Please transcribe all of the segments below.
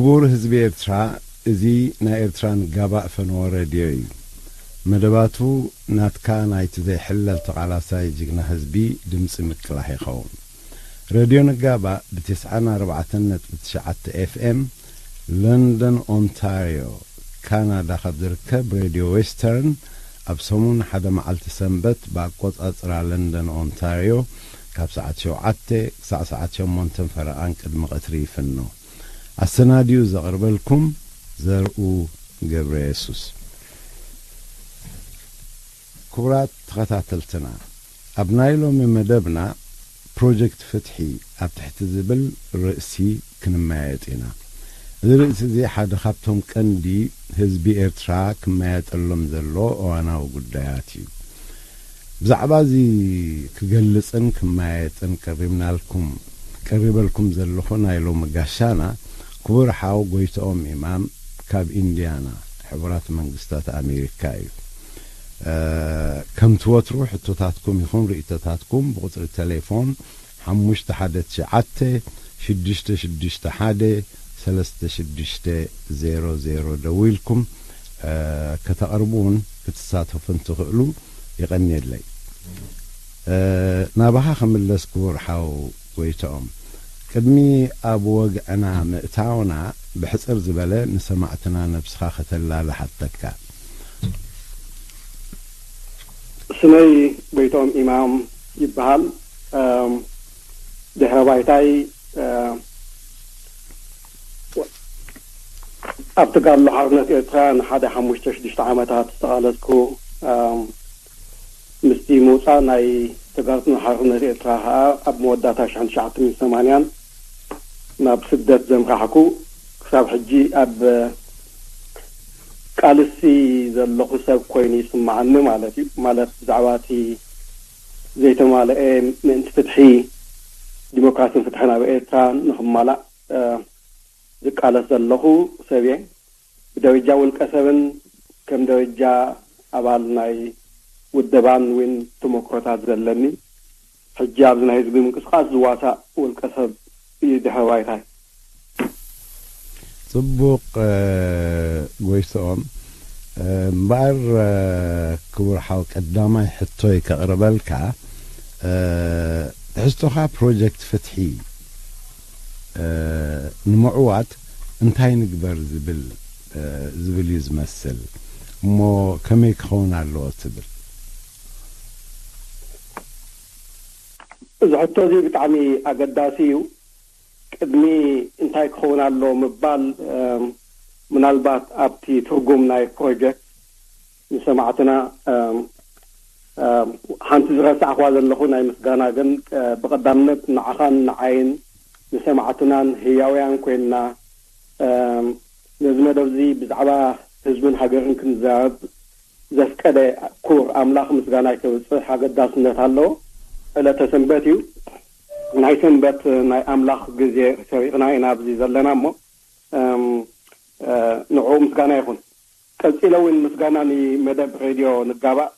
ክቡር ህዝቢ ኤርትራ፣ እዚ ናይ ኤርትራ ንጋባእ ፈነወ ሬድዮ እዩ። መደባቱ ናትካ ናይቲ ዘይሕለል ተቓላሳይ ጅግና ህዝቢ ድምጺ ምቅላሕ ይኸውን። ሬድዮ ንጋባእ ብ94.9 ኤፍኤም ለንደን ኦንታርዮ ካናዳ ካብ ዝርከብ ሬድዮ ዌስተርን ኣብ ሰሙን ሓደ መዓልቲ ሰንበት ብኣቆጻጽራ ለንደን ኦንታርዮ ካብ ሰዓት ሸውዓተ ክሳዕ ሰዓት ሸሞንተን ፈረቓን ቅድሚ ቀትሪ ይፍኖ። ኣሰናዲኡ ዘቕርበልኩም ዘርኡ ገብረ የሱስ። ክቡራት ተኸታተልትና፣ ኣብ ናይ ሎሚ መደብና ፕሮጀክት ፍትሒ ኣብ ትሕቲ ዝብል ርእሲ ክንመያየጥ ኢና። እዚ ርእሲ እዚ ሓደ ካብቶም ቀንዲ ህዝቢ ኤርትራ ክመያየጠሎም ዘሎ እዋናዊ ጉዳያት እዩ። ብዛዕባ እዚ ክገልጽን ክመያየጥን ቀሪብናልኩም ቀሪበልኩም ዘለኹ ናይ ሎሚ ጋሻና ክቡር ሓው ጎይትኦም ኢማም ካብ ኢንዲያና ሕቡራት መንግስታት ኣሜሪካ እዩ። እ፣ ከምቲ ወትሩ ሕቶታትኩም ይኹን ርእይቶታትኩም ብቁጽሪ ቴሌፎን ሓሙሽተ ሓደ ትሽዓተ ሽዱሽተ ሽዱሽተ ሓደ ሰለስተ ሽዱሽተ ዜሮ ዜሮ ደዊልኩም፣ እ፣ ከተቕርቡ እውን ክትሳተፉን ትኽእሉ። የቐንየለይ። እ፣ ናባኻ ክምለስ ክቡር ሓው ጎይትኦም። ቅድሚ ኣብ ወግዕና ምእታውና ብሕጽር ዝበለ ንሰማዕትና ነብስኻ ከተላለ ሓተካ። ስመይ ጎይትኦም ኢማም ይበሃል። እም፣ ድሕረ ባይታይ፣ እ፣ ኣብ ተጋድሎ ሓርነት ኤርትራ ንሓደ ሓሙሽተ ሽዱሽተ ዓመታት ዝተቓለስኩ፣ እም፣ ምስቲ ምውጻእ ናይ ተጋድሎ ሓርነት ኤርትራ ኸኣ ኣብ መወዳእታ ሽሕን ትሽዓተ ሚእትን ሰማንያን ናብ ስደት ዘምራሕኩ፣ ክሳብ ሕጂ ኣብ ቃልሲ ዘለኹ ሰብ ኮይኑ ይስምዓኒ ማለት እዩ። ማለት ብዛዕባ እቲ ዘይተማልአ ምእንቲ ፍትሒ፣ ዲሞክራሲን ፍትሕን ኣብ ኤርትራ ንኽማላእ፣ እ፣ ዝቃለስ ዘለኹ ሰብ እየ። ብደረጃ ውልቀ ሰብን ከም ደረጃ ኣባል ናይ ውደባን እውን ተመክሮታት ዘለኒ፣ ሕጂ ኣብዚ ናይ ህዝቢ ምንቅስቃስ ዝዋሳእ ውልቀ ሰብ እዩ ድሕረ ባይታይ። ጽቡቕ፣ እ፣ ጎይትኦም። እ፣ እምበኣር፣ እ፣ ክቡር ሓው ቀዳማይ ሕቶይ ከቕርበልካ፣ እ፣ ትሕዝቶኻ ፕሮጀክት ፍትሒ፣ እ፣ ንምዕዋት እንታይ ንግበር ዝብል፣ እ፣ ዝብል እዩ ዝመስል። እሞ ከመይ ክኸውን ኣለዎ ትብል? እዚ ሕቶ እዚ ብጣዕሚ ኣገዳሲ እዩ። ቅድሚ እንታይ ክኸውን ኣሎ ምባል፣ እም፣ ምናልባት ኣብቲ ትርጉም ናይ ፕሮጀክት ንሰማዕትና፣ እም፣ እም፣ ሓንቲ ዝረሳዕኳ ዘለኹ ናይ ምስጋና ግን፣ እ፣ ብቐዳምነት ንዓኻን ንዓይን ንሰማዕትናን ህያውያን ኮይንና፣ እም፣ ነዚ መደብ እዚ ብዛዕባ ህዝብን ሃገርን ክንዛረብ ዘፍቀደ ክቡር ኣምላኽ ምስጋናይ ከብጽሕ ኣገዳስነት ኣለዎ። ዕለተ ሰንበት እዩ። ናይ ሰንበት ናይ ኣምላኽ ግዜ ሰሪቕና ኢና ኣብዚ ዘለና እሞ፣ እም፣ እ፣ ንዕኡ ምስጋና ይኹን። ቀጺለ እውን ምስጋና ንመደብ ሬድዮ ንጋባእ፣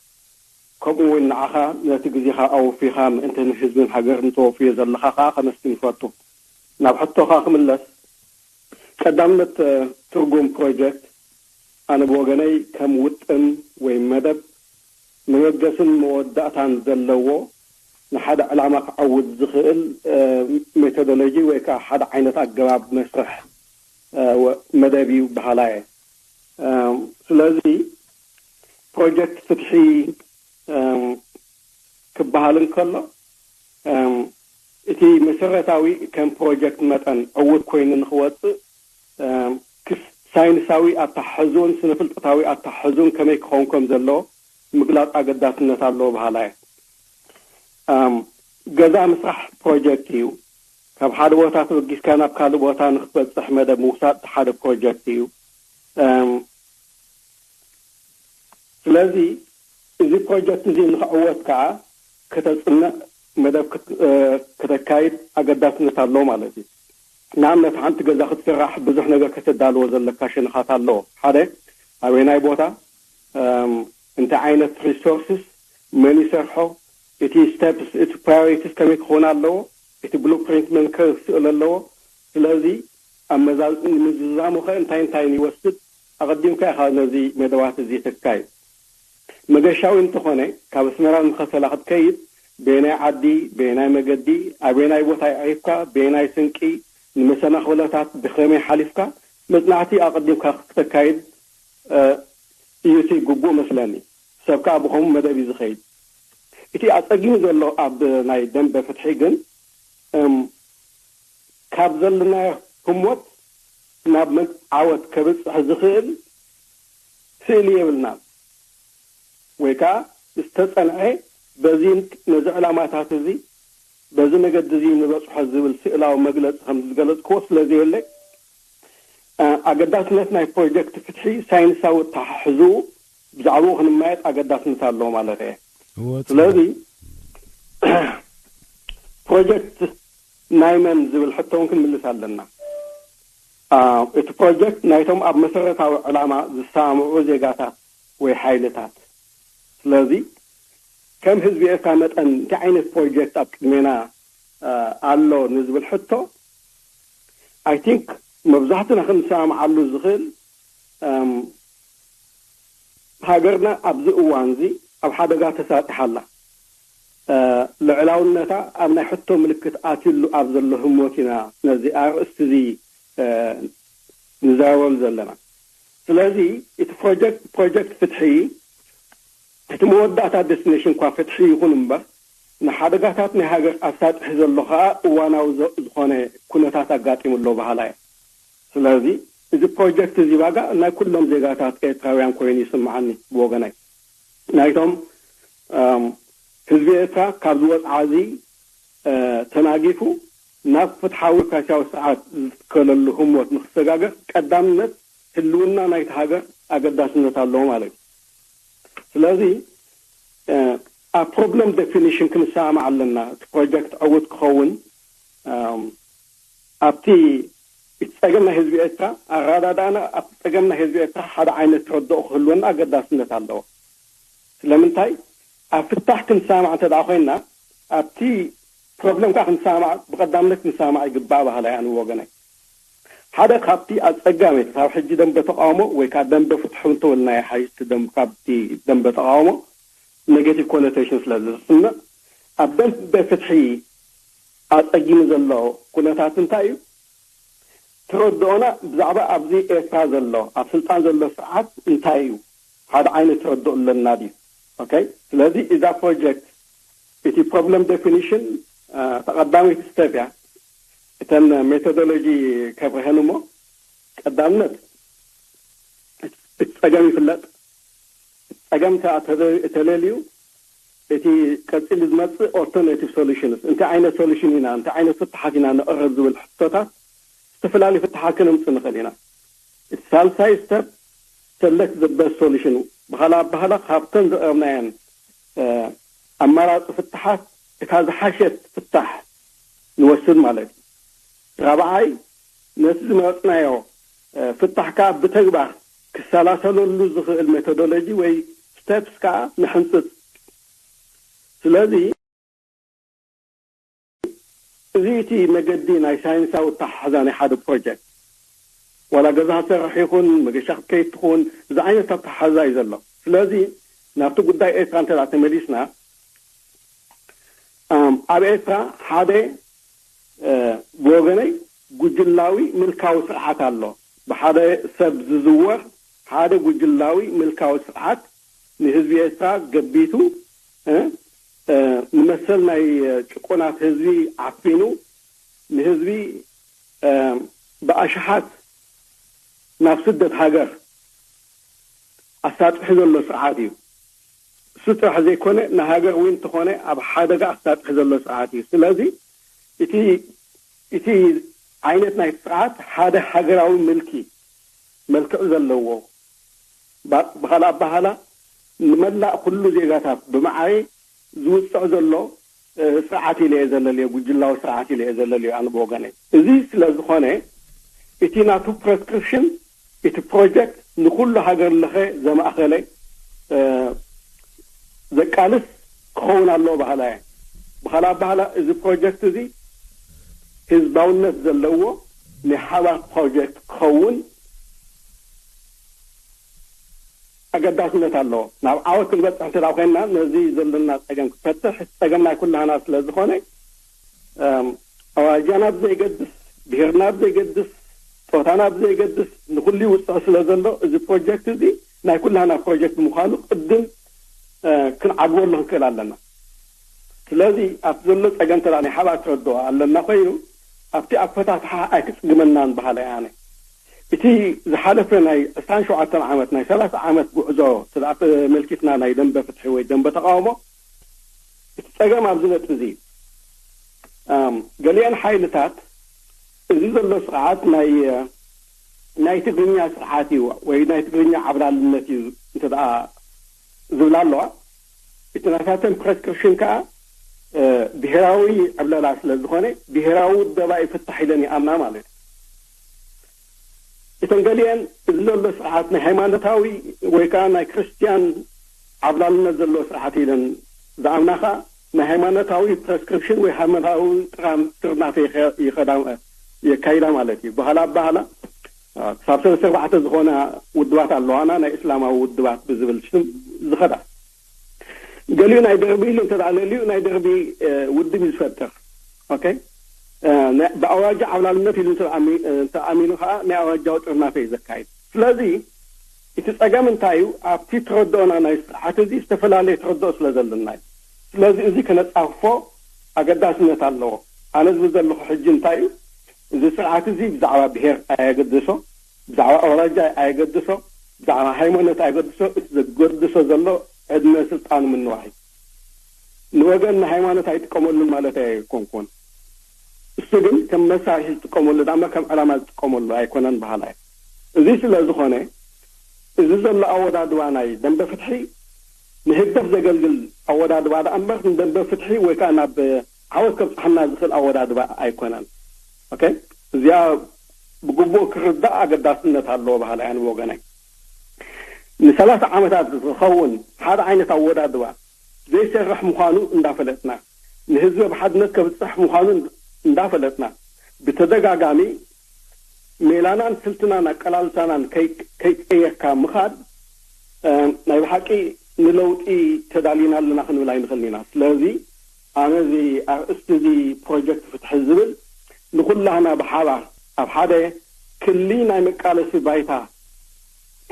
ከምኡ እውን ንዓኻ ነቲ ግዜኻ ኣወፊኻ ምእንቲ ንህዝብን ሃገርን ተወፍዮ ዘለኻ ከኣ ከመስግን ይፈቱ። ናብ ሕቶኻ ክምለስ፣ ቀዳምነት፣ እ፣ ትርጉም ፕሮጀክት ኣነ ብወገነይ ከም ውጥን ወይ መደብ መበገስን መወዳእታን ዘለዎ ንሓደ ዕላማ ክዓውት ዝኽእል፣ እ፣ ሜቶዶሎጂ ወይ ከዓ ሓደ ዓይነት ኣገባብ መስርሕ፣ እ፣ ወ-፣ መደብ እዩ በሃላይ እየ። እም፣ ስለዚ ፕሮጀክት ፍትሒ፣ እም፣ ክበሃል እንከሎ፣ እም፣ እቲ መሰረታዊ ከም ፕሮጀክት መጠን ዕዉት ኮይኑ ንኽወጽእ፣ እም፣ ክስ-፣ ሳይንሳዊ ኣተሓሕዝኡን ስነ-ፍልጠታዊ ኣተሓሕዝኡን ከመይ ክኸውን ከም ዘለዎ ምግላጽ ኣገዳስነት ኣለዎ በሃላይ እየ። እም፣ ገዛ ምስራሕ ፕሮጀክት እዩ። ካብ ሓደ ቦታ ተበጊስካ ናብ ካልእ ቦታ ንኽትበጽሕ መደብ ምውሳድ ሓደ ፕሮጀክት እዩ። እም፣ ስለዚ እዚ ፕሮጀክት እዚ ንኽዕወት ከኣ ከተጽንዕ፣ መደብ ክት-፣ እ፣ ከተካይድ ኣገዳስነት ኣለዎ ማለት እዩ። ንኣብነት ሓንቲ ገዛ ክትስራሕ ብዙሕ ነገር ከተዳልዎ ዘለካ ሸነኻት ኣለዎ። ሓደ፣ ኣበየናይ ቦታ፣ እም፣ እንታይ ዓይነት ሪሶርስስ፣ መን ይሰርሖ፣ እቲ ስቴፕስ፣ እቲ ፕራዮሪቲስ ከመይ ክኸውን ኣለዎ፣ እቲ ብሉፕሪንት መን ከስእሎ ኣለዎ። ስለዚ ኣመዛዝ-፣ ንምዝዛሙ ኸ እንታይ እንታይን ይወስድ? ኣቐዲምካ ኢኻ ነዚ መደባት እዚ ተካይድ። መገሻዊ እንተኾነ፣ ካብ ኣስመራ ንኸሰላ ክትከይድ፣ በየናይ ዓዲ፣ በየናይ መገዲ፣ ኣበየናይ ቦታ የዕሪፍካ፣ በየናይ ስንቂ፣ ንመሰናኽለታት ብኸመይ ሓሊፍካ፣ መጽናዕቲ ኣቐዲምካ ክተካይድ፣ እ፣ እዩ እቲ ግቡእ መስለኒ። ሰብ ከኣ ብኸምኡ መደብ እዩ ዝኸይድ። እቲ ኣጸጊሙ ዘሎ ኣብ ናይ ደንበ ፍትሒ ግን፣ እም፣ ካብ ዘለናዮ ህሞት ናብ መ-፣ ዓወት ከብጽሕ ዝኽእል ስእሊ የብልናን። ወይ ከኣ ዝተጸንዐ በዚ፣ ነዚ ዕላማታት እዚ፣ በዚ መገዲ እዚ ንበጽሖ ዝብል ስእላዊ መግለጺ ከም ዝገለጽክዎ ስለ ዘየለ፣ እ፣ ኣገዳስነት ናይ ፕሮጀክት ፍትሒ ሳይንሳዊ ኣተሓሕዝኡ ብዛዕባኡ ክንመያየጥ ኣገዳስነት ኣለዎ ማለት እየ። እወ፣ ጽቡቕ። ስለዚ ፕሮጀክት ናይ መን ዝብል ሕቶ እውን ክንምልስ ኣለና። አ፣ እቲ ፕሮጀክት ናይቶም ኣብ መሰረታዊ ዕላማ ዝሰማምዑ ዜጋታት ወይ ሓይልታት። ስለዚ ከም ህዝቢ ኤርትራ መጠን እንታይ ዓይነት ፕሮጀክት ኣብ ቅድሜና፣ አ፣ ኣሎ ንዝብል ሕቶ፣ I think መብዛሕትና ክንሰማምዓሉ ዝኽእል፣ እም፣ ሃገርና ኣብዚ እዋን እዚ ኣብ ሓደጋ ተሳጢሓ ኣላ። እ፣ ልዕላውነታ ኣብ ናይ ሕቶ ምልክት ኣትዩሉ ኣብ ዘሎ ህሞት ኢና ነዚ ኣርእስቲ እዚ፣ እ፣ ንዛረበሉ ዘለና። ስለዚ እቲ ፕሮጀክት፣ ፕሮጀክት ፍትሒ፣ እቲ መወዳእታ ዴስቲኔሽን እኳ ፍትሒ ይኹን እምበር፣ ንሓደጋታት ናይ ሃገር ኣሳጢሑ ዘሎ ከኣ እዋናዊ ዘ-፣ ዝኾነ ኩነታት ኣጋጢሙ ኣሎ በሃላይ እየ። ስለዚ እዚ ፕሮጀክት እዚ ባጋ ናይ ኩሎም ዜጋታት ኤርትራውያን ኮይኑ ይስምዓኒ ብወገነይ። ናይቶም፣ እም፣ ህዝቢ ኤርትራ ካብዚ ወጽዓ እዚ፣ እ፣ ተናጊፉ ናብ ፍትሓዊ ዲሞክራሲያዊ ስርዓት ዝትከለሉ ህሞት ንክሰጋገር ቀዳምነት ህልውና ናይቲ ሃገር ኣገዳስነት ኣለዎ ማለት እዩ። ስለዚ፣ እ፣ ኣብ ፕሮብለም ዴፊኒሽን ክንሰማማዕ ኣለና። እቲ ፕሮጀክት ዕዉት ክኸውን፣ እም፣ ኣብቲ፣ እቲ ጸገም ናይ ህዝቢ ኤርትራ ኣረዳድኣና፣ ኣብቲ ጸገም ናይ ህዝቢ ኤርትራ ሓደ ዓይነት ተረድኦ ክህልወና ኣገዳስነት ኣለዎ። ስለምንታይ? ኣብ ፍታሕ ክንሰማማዕ እንተ ደኣ ኮይንና፣ ኣብቲ ፕሮብለም ከኣ ክንሰማማዕ፣ ብቐዳምነት ክንሰማማዕ ይግባእ በሃላይ ኣነ ብወገነይ። ሓደ ካብቲ ኣጸጋሚ፣ ክሳብ ሕጂ ደንበ ተቃውሞ ወይ ከኣ ደንበ ፍትሒ እንተበልናዮ ሓይሽ፣ እቲ ደንብ-፣ ካብቲ ደንበ ተቃውሞ ኔጌቲቭ ኮኖቴሽን ስለ ዘስምዕ፣ ኣብ ደንበ ፍትሒ ኣጸጊሙ ዘሎ ኩነታት እንታይ እዩ? ተረድኦና ብዛዕባ ኣብዚ ኤርትራ ዘሎ፣ ኣብ ስልጣን ዘሎ ስርዓት እንታይ እዩ? ሓደ ዓይነት ተረድኦ ኣለና ድዩ? ኦኬ፣ ስለዚ እዛ ፕሮጀክት፣ እቲ ፕሮብለም ዴፊኒሽን፣ እ፣ ተቐዳመይቲ ስቴፕ እያ። እተን ሜቶዶሎጂ ከብርሀን እሞ፣ ቀዳምነት እቲ ጸገም ይፍለጥ። ጸገም እንተ-፣ ተለ-፣ ተለልዩ፣ እቲ ቀጺሉ ዝመጽእ ኦልተርናቲቭ ሶሉሽንስ፣ እንታይ ዓይነት ሶሉሽን ኢና፣ እንታይ ዓይነት ፍትሓት ኢና ነቕርብ ዝብል ሕቶታት፣ ዝተፈላለዩ ፍትሓት ክነምጽእ ንኽእል ኢና። እቲ ሳልሳይ ስተፕ፣ ሰለክት ዘ በስት ሶሉሽን፣ ብኻልእ ኣባህላ ካብተን ዘቕረብናየን፣ እ፣ ኣማራጺ ፍትሓት እታ ዝሓሸት ፍታሕ ንወስድ ማለት እዩ። ራብዓይ፣ ነቲ ዝመረጽናዮ፣ እ፣ ፍታሕ ከኣ ብተግባር ክሰላሰለሉ ዝኽእል ሜቶዶሎጂ ወይ ስቴፕስ ከኣ ንሕንጽጽ። ስለዚ እዚ እቲ መገዲ ናይ ሳይንሳዊ ኣተሓሕዛ ናይ ሓደ ፕሮጀክት። ዋላ ገዛ ክትሰርሕ ይኹን፣ መገሻ ክትከይድ ትኹን፣ እዚ ዓይነት ኣተሓሕዛ እዩ ዘሎ። ስለዚ ናብቲ ጉዳይ ኤርትራ እንተ ደኣ ተመሊስና፣ ኣም፣ ኣብ ኤርትራ ሓደ፣ እ፣ ብወገነይ ጉጅላዊ ምልካዊ ስርዓት ኣሎ። ብሓደ ሰብ ዝዝወር ሓደ ጉጅላዊ ምልካዊ ስርዓት ንህዝቢ ኤርትራ ገቢቱ፣ እ፣ እ፣ ንመሰል ናይ ጭቁናት ህዝቢ ዓፊኑ፣ ንህዝቢ፣ እ፣ ብኣሽሓት ናብ ስደት ሃገር ኣሳጥሑ ዘሎ ስርዓት እዩ። እሱ ጥራሕ ዘይኮነ፣ ንሃገር እውን እንተኾነ ኣብ ሓደጋ ኣሳጥሑ ዘሎ ስርዓት እዩ። ስለዚ እቲ፣ እቲ ዓይነት ናይ ስርዓት ሓደ ሃገራዊ ምልኪ መልክዕ ዘለዎ፣ ባ-፣ ብኻልእ ኣባህላ ንመላእ ኩሉ ዜጋታት ብማዕረ ዝውጽዕ ዘሎ፣ እ፣ ስርዓት ኢለ እየ ዘለልዮ፣ ጉጅላዊ ስርዓት ኢለ እየ ዘለልዮ ኣነ ብወገነይ። እዚ ስለ ዝኾነ እቲ ናቱ ፕሬስክሪፕሽን፣ እቲ ፕሮጀክት ንኩሉ ሃገር ለኸ ዘማእኸለ፣ እ፣ ዘቃልስ ክኸውን ኣለዎ በሃላ እየ። ብኻልእ ኣባህላ እዚ ፕሮጀክት እዚ ህዝባውነት ዘለዎ፣ ናይ ሓባር ፕሮጀክት ክኸውን ኣገዳስነት ኣለዎ። ናብ ዓወት ክንበፅሕ እንተ ኮይንና ነዚ ዘለና ፀገም ክፈትሕ፣ ፀገም ናይ ኩላህና ስለ ዝኾነ ኣውራጃና ብዘይገድስ፣ ብሄርና ብዘይገድስ፣ ፆታና ብዘይገድስ ንኩሉ ይውፅዕ ስለ ዘሎ እዚ ፕሮጀክት እዚ ናይ ኩላህና ፕሮጀክት ምዃኑ ቅድም ክንዓግበሉ ክንክእል ኣለና። ስለዚ ኣብቲ ዘሎ ፀገም ተላ ናይ ሓባር ክረድኦ ኣለና ኮይኑ ኣብቲ ኣፈታትሓ ኣይክፅግመናን በሃላይ ኣነ። እቲ ዝሓለፈ ናይ ዕስራን ሸውዓተን ዓመት ናይ ሰላሳ ዓመት ጉዕዞ ስርዓት ተመልኪትና ናይ ደንበ ፍትሒ ወይ ደንበ ተቃውሞ እቲ ፀገም ኣብዚ ነጥቢ እዚ እዩ። ገሊአን ሓይልታት እዚ ዘሎ ስርዓት ናይ ናይ ትግርኛ ስርዓት እዩ ወይ ናይ ትግርኛ ዓብላልነት እዩ እንተ ደኣ ዝብላ ኣለዋ። እቲ ናታተን ፕረስክሪፕሽን ከዓ ብሄራዊ ዕብለላ ስለ ዝኾነ ብሄራዊ ውደባ ይፍታሕ ኢለን ይኣምና ማለት እዩ። እተን ገሊአን እዚ ዘሎ ስርዓት ናይ ሃይማኖታዊ ወይ ከዓ ናይ ክርስትያን ዓብላልነት ዘለዎ ስርዓት ኢለን ዝኣምና ከዓ ናይ ሃይማኖታዊ ፕረስክሪፕሽን ወይ ሃይማኖታዊ ጥራም ጥርናፈ የካይዳ ማለት እዩ። በኋላ ኣባህላ ክሳብ ሰለስተ ኣርባዕተ ዝኾና ውድባት ኣለዋና ናይ እስላማዊ ውድባት ብዝብል ሽም ዝኸዳ። ገሊኡ ናይ ደርቢ ኢሉ እንተ ለሊኡ ናይ ደርቢ ውድብ እዩ ዝፈጥር። ኦኬ፣ ብኣውራጃ ዓብላልነት ኢሉ እንተኣሚኑ ከዓ ናይ ኣውራጃዊ ጥርናፈ እዩ ዘካይድ። ስለዚ እቲ ጸገም እንታይ እዩ? ኣብቲ ተረድኦና ናይ ስርዓት እዚ ዝተፈላለየ ተረድኦ ስለ ዘለና እዩ። ስለዚ እዚ ከነጻፍፎ ኣገዳስነት ኣለዎ። ኣነ ዝብል ዘለኹ ሕጂ እንታይ እዩ? እዚ ስርዓት እዚ ብዛዕባ ብሄር ኣየገድሶ፣ ብዛዕባ ኣውራጃ ኣየገድሶ፣ ብዛዕባ ሃይማኖት ኣየገድሶ። እቲ ዘገድሶ ዘሎ ዕድመ ስልጣን ምንዋሕ እዩ። ንወገን ንሃይማኖት ኣይጥቀመሉን ማለት ኣይኮንኩን። እሱ ግን ከም መሳርሒ ዝጥቀመሉ ዳማ ከም ዕላማ ዝጥቀመሉ ኣይኮነን በሃላ እየ። እዚ ስለ ዝኾነ እዚ ዘሎ ኣወዳድባ ናይ ደንበ ፍትሒ ንህግደፍ ዘገልግል ኣወዳድባ ደኣ እምበር ንደንበ ፍትሒ ወይ ከዓ ናብ ዓወት ከብፅሓና ዝኽእል ኣወዳድባ ኣይኮነን። ኦኬ፣ እዚኣ ብግቡእ ክርዳእ ኣገዳስነት ኣለዎ በሃላ እያ ንወገናይ። ንሰላሳ ዓመታት ዝኸውን ሓደ ዓይነት ኣወዳድባ ዘይሰርሕ ምዃኑ እንዳፈለጥና፣ ንህዝቢ ኣብ ሓድነት ከብፅሕ ምዃኑ እንዳፈለጥና፣ ብተደጋጋሚ ሜላናን ስልትናን ኣቀላልሳናን ከይቀየርካ ምኻድ ናይ ብሓቂ ንለውጢ ተዳሊና ኣለና ክንብል ኣይንኽእልን ኢና። ስለዚ ኣነ እዚ ኣርእስቲ እዚ ፕሮጀክት ፍትሒ ዝብል ንኹላህና ብሓባር ኣብ ሓደ ክሊ ናይ መቃለሲ ባይታ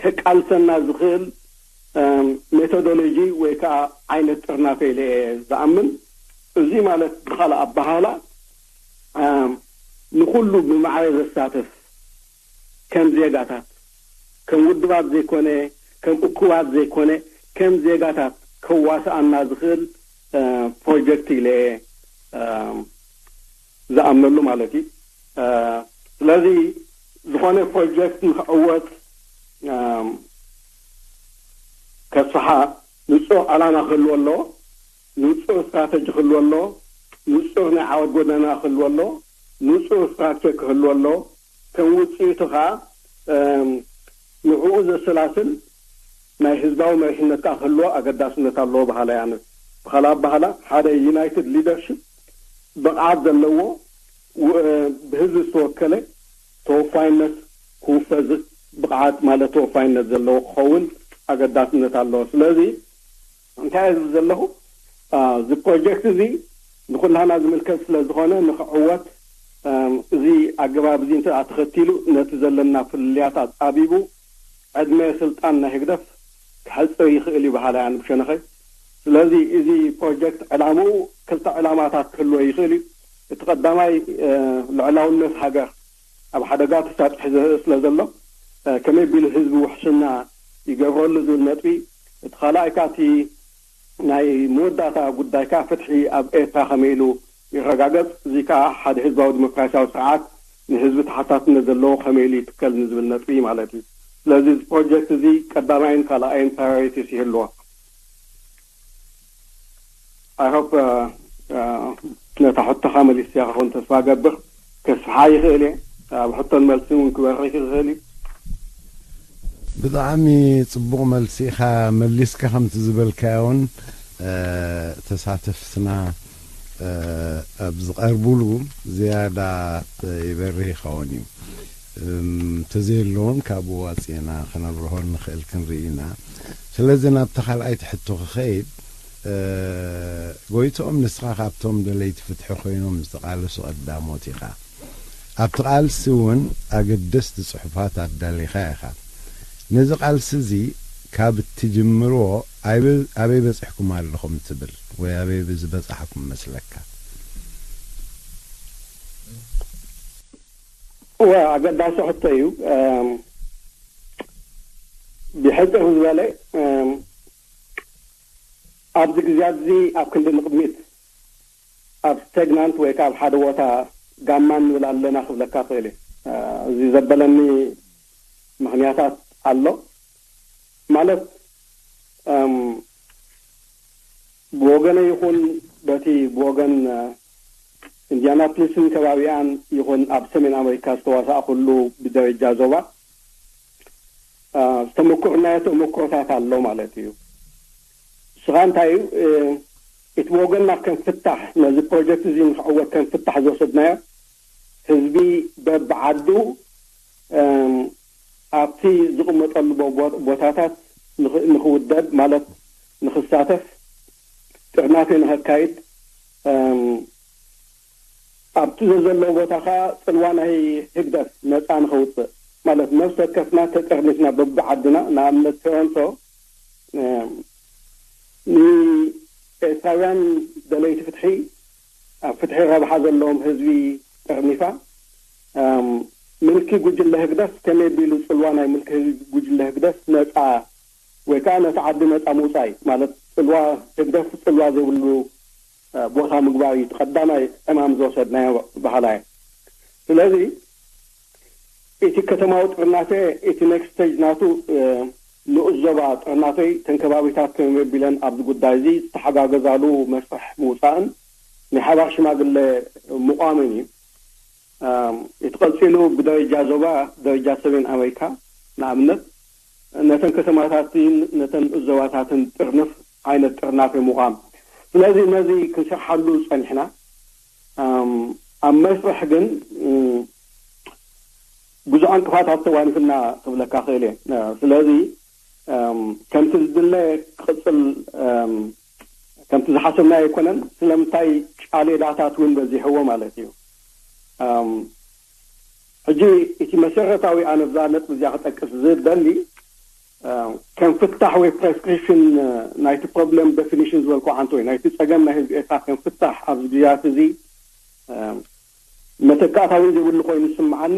ከቃልሰና ዝኽእል ሜቶዶሎጂ ወይ ከዓ ዓይነት ጥርናፈ ኢለ እየ ዝኣምን። እዚ ማለት ብኻልእ ኣበሃህላ ንኹሉ ብማዕረ ዘሳትፍ ከም ዜጋታት ከም ውድባት ዘይኮነ ከም እኩባት ዘይኮነ ከም ዜጋታት ከዋስኣና ዝኽእል ፕሮጀክት ኢለ እየ ዝኣምነሉ ማለት እዩ። ስለዚ ዝኾነ ፕሮጀክት ንክዕወት ከስፍሓ ንፁር ዕላማ ክህልዎ ኣለዎ፣ ንፁር ስትራተጂ ክህልዎ ኣለዎ፣ ንፁር ናይ ዓወት ጎደና ክህልዎ ኣለዎ፣ ንፁር ስትራክቸር ክህልዎ ኣለዎ። ከም ውፅኢቱ ከዓ ንዕኡ ዘሰላስል ናይ ህዝባዊ መሪሕነት ከዓ ክህልዎ ኣገዳስነት ኣለዎ በሃላ እየ ኣነ። ብኻልእ ኣበሃህላ ሓደ ዩናይትድ ሊደርሽፕ ብቕዓት ዘለዎ ብህዝቢ ዝተወከለ ተወፋይነት ክውፈ ብቕዓት ማለት ተወፋይነት ዘለዎ ክኸውን ኣገዳስነት ኣለዎ። ስለዚ እንታይ እየ ዝብል ዘለኹ፣ እዚ ፕሮጀክት እዚ ንኩላህና ዝምልከት ስለ ዝኾነ ንክዕወት እዚ ኣገባብ እዚ እንተ ተኸቲሉ ነቲ ዘለና ፍልልያት ኣጻቢቡ ዕድመ ስልጣን ናይ ህግደፍ ክሕጽር ይኽእል እዩ በሃላይ ኣነ ብሸነኸይ። ስለዚ እዚ ፕሮጀክት ዕላምኡ ክልተ ዕላማታት ክህልዎ ይኽእል እዩ። እቲ ቀዳማይ ልዕላውነት ሃገር ኣብ ሓደጋ ተሳጢሑ ስለ ዘሎ ከመይ ቢሉ ህዝቢ ውሕስና ይገብረሉ ዝብል ነጥቢ፣ እቲ ካልኣይ ከኣ እቲ ናይ መወዳእታ ጉዳይ ከኣ ፍትሒ ኣብ ኤርትራ ከመይ ኢሉ ይረጋገጽ፣ እዚ ከኣ ሓደ ህዝባዊ ዲሞክራሲያዊ ስርዓት ንህዝቢ ተሓታትነት ዘለዎ ከመይ ኢሉ ይትከል ንዝብል ነጥቢ ማለት እዩ። ስለዚ እዚ ፕሮጀክት እዚ ቀዳማይን ካልኣይን ፕራዮሪቲስ ይህልዎ። I hope ነታ ሕቶኻ መሊስያ ክኸውን ተስፋ ገብር። ከስፍሓ ይኽእል እየ። ኣብ ሕቶን መልስን እውን ክበርህ ይኽእል እዩ። ብጣዕሚ ጽቡቕ መልሲ ኢኻ መሊስካ። ከምቲ ዝበልካዮ እውን ተሳተፍትና ኣብ ዝቐርቡሉ ዝያዳ ይበርህ ይኸውን እዩ። እንተዘየለውን ካብኡ ዋፅና ክነብርሆ ንኽእል ክንርኢ ኢና። ስለዚ ናብቲ ካልኣይቲ ሕቶ ክኸይድ፣ ጎይትኦም፣ ንስኻ ካብቶም ደለይቲ ፍትሒ ኮይኖም ዝተቓለሱ ቀዳሞት ኢኻ። ኣብቲ ቃልሲ እውን ኣገደስቲ ጽሑፋት ኣዳሊኻ ኢኻ። ነዚ ቃልሲ እዚ ካብ እትጅምርዎ ኣበይ በጺሕኩም ኣለኹም ትብል ወይ ኣበይ ዝበጻሕኩም መስለካ? እወ፣ ኣገዳሲ ሕቶ እዩ። ብሕጽር ዝበለ ኣብዚ ግዜያት እዚ ኣብ ክንዲ ንቕድሚት ኣብ ስቴግናንት ወይ ከዓ ኣብ ሓደ ቦታ ጋማ ንብል ኣለና ክብለካ ክእል። እዚ ዘበለኒ ምክንያታት ኣሎ። ማለት ብወገነ ይኹን በቲ ብወገን ኢንዲያናፖሊስን ከባቢኣን ይኹን ኣብ ሰሜን ኣሜሪካ ዝተዋሳእኩሉ ብደረጃ ዞባ ዝተመኮርናዮ ተመክሮታት ኣሎ ማለት እዩ። ንስኻ እንታይ እዩ እቲ ብወገንና ከም ፍታሕ ነዚ ፕሮጀክት እዚ ንክዕወት ከም ፍታሕ ዝወሰድናዮ ህዝቢ በብዓዱ ኣብቲ ዝቕመጠሉ ቦታታት ንኽውደብ ማለት ንኽሳተፍ ጥርናፈ ንኸካይድ ኣብቲ ዘዘለዎ ቦታ ከዓ ፅልዋ ናይ ህግደፍ ነፃ ንኸውፅእ ማለት ነፍሲ ወከፍና ተጠርኒፍና በብዓድና ንኣብነት ቶሮንቶ ንኤርትራውያን ደለይቲ ፍትሒ ኣብ ፍትሒ ረብሓ ዘለዎም ህዝቢ ጠርኒፋ ምልኪ ጉጅለ ህግደፍ ከመይ ቢሉ ፅልዋ ናይ ምልኪ ጉጅለ ህግደፍ ነፃ ወይ ከዓ ነቲ ዓዲ ነፃ ምውፃእ ማለት ፅልዋ ህግደፍ ፅልዋ ዘይብሉ ቦታ ምግባር እዩ ቀዳማይ ዕማም ዝወሰድናዮ ባህላ እዩ። ስለዚ እቲ ከተማዊ ጥርናፈ እቲ ኔክስት ስቴጅ ናቱ ንኡስ ዞባ ጥርናፈይ ተንከባቢታት ከመይ ቢለን ኣብዚ ጉዳይ እዚ ዝተሓጋገዛሉ መስርሕ ምውፃእን ናይ ሓባር ሽማግለ ምቋምን እዩ። እቲ ቀፂሉ ብደረጃ ዞባ ደረጃ ሰሜን ኣሜሪካ ንኣብነት ነተን ከተማታትን ነተን ንኡስ ዞባታትን ጥርንፍ ዓይነት ጥርናፈ ምቋም። ስለዚ ነዚ ክንሰርሓሉ ፀኒሕና ኣብ መስርሕ ግን ብዙሕ ዕንቅፋታት ተዋኒፍና ክብለካ ክእል እየ። ስለዚ ከምቲ ዝድለ ክቕፅል ከምቲ ዝሓሰብናዮ ኣይኮነን። ስለምንታይ ጫሌዳታት እውን በዚሕዎ ማለት እዩ። ሕጂ እቲ መሰረታዊ ኣነ ብዛ ነጥቢ እዚኣ ክጠቅስ ዝደሊ ከም ፍታሕ ወይ ፕሬስክሪፕሽን ናይቲ ፕሮብለም ዴፊኒሽን ዝበልኩ ሓንቲ ወይ ናይቲ ፀገም ናይ ህዝቢ ኤርትራ ከም ፍታሕ ኣብዚ ግዜያት እዚ መተካእታ እውን ዘይብሉ ኮይኑ ዝስምዓኒ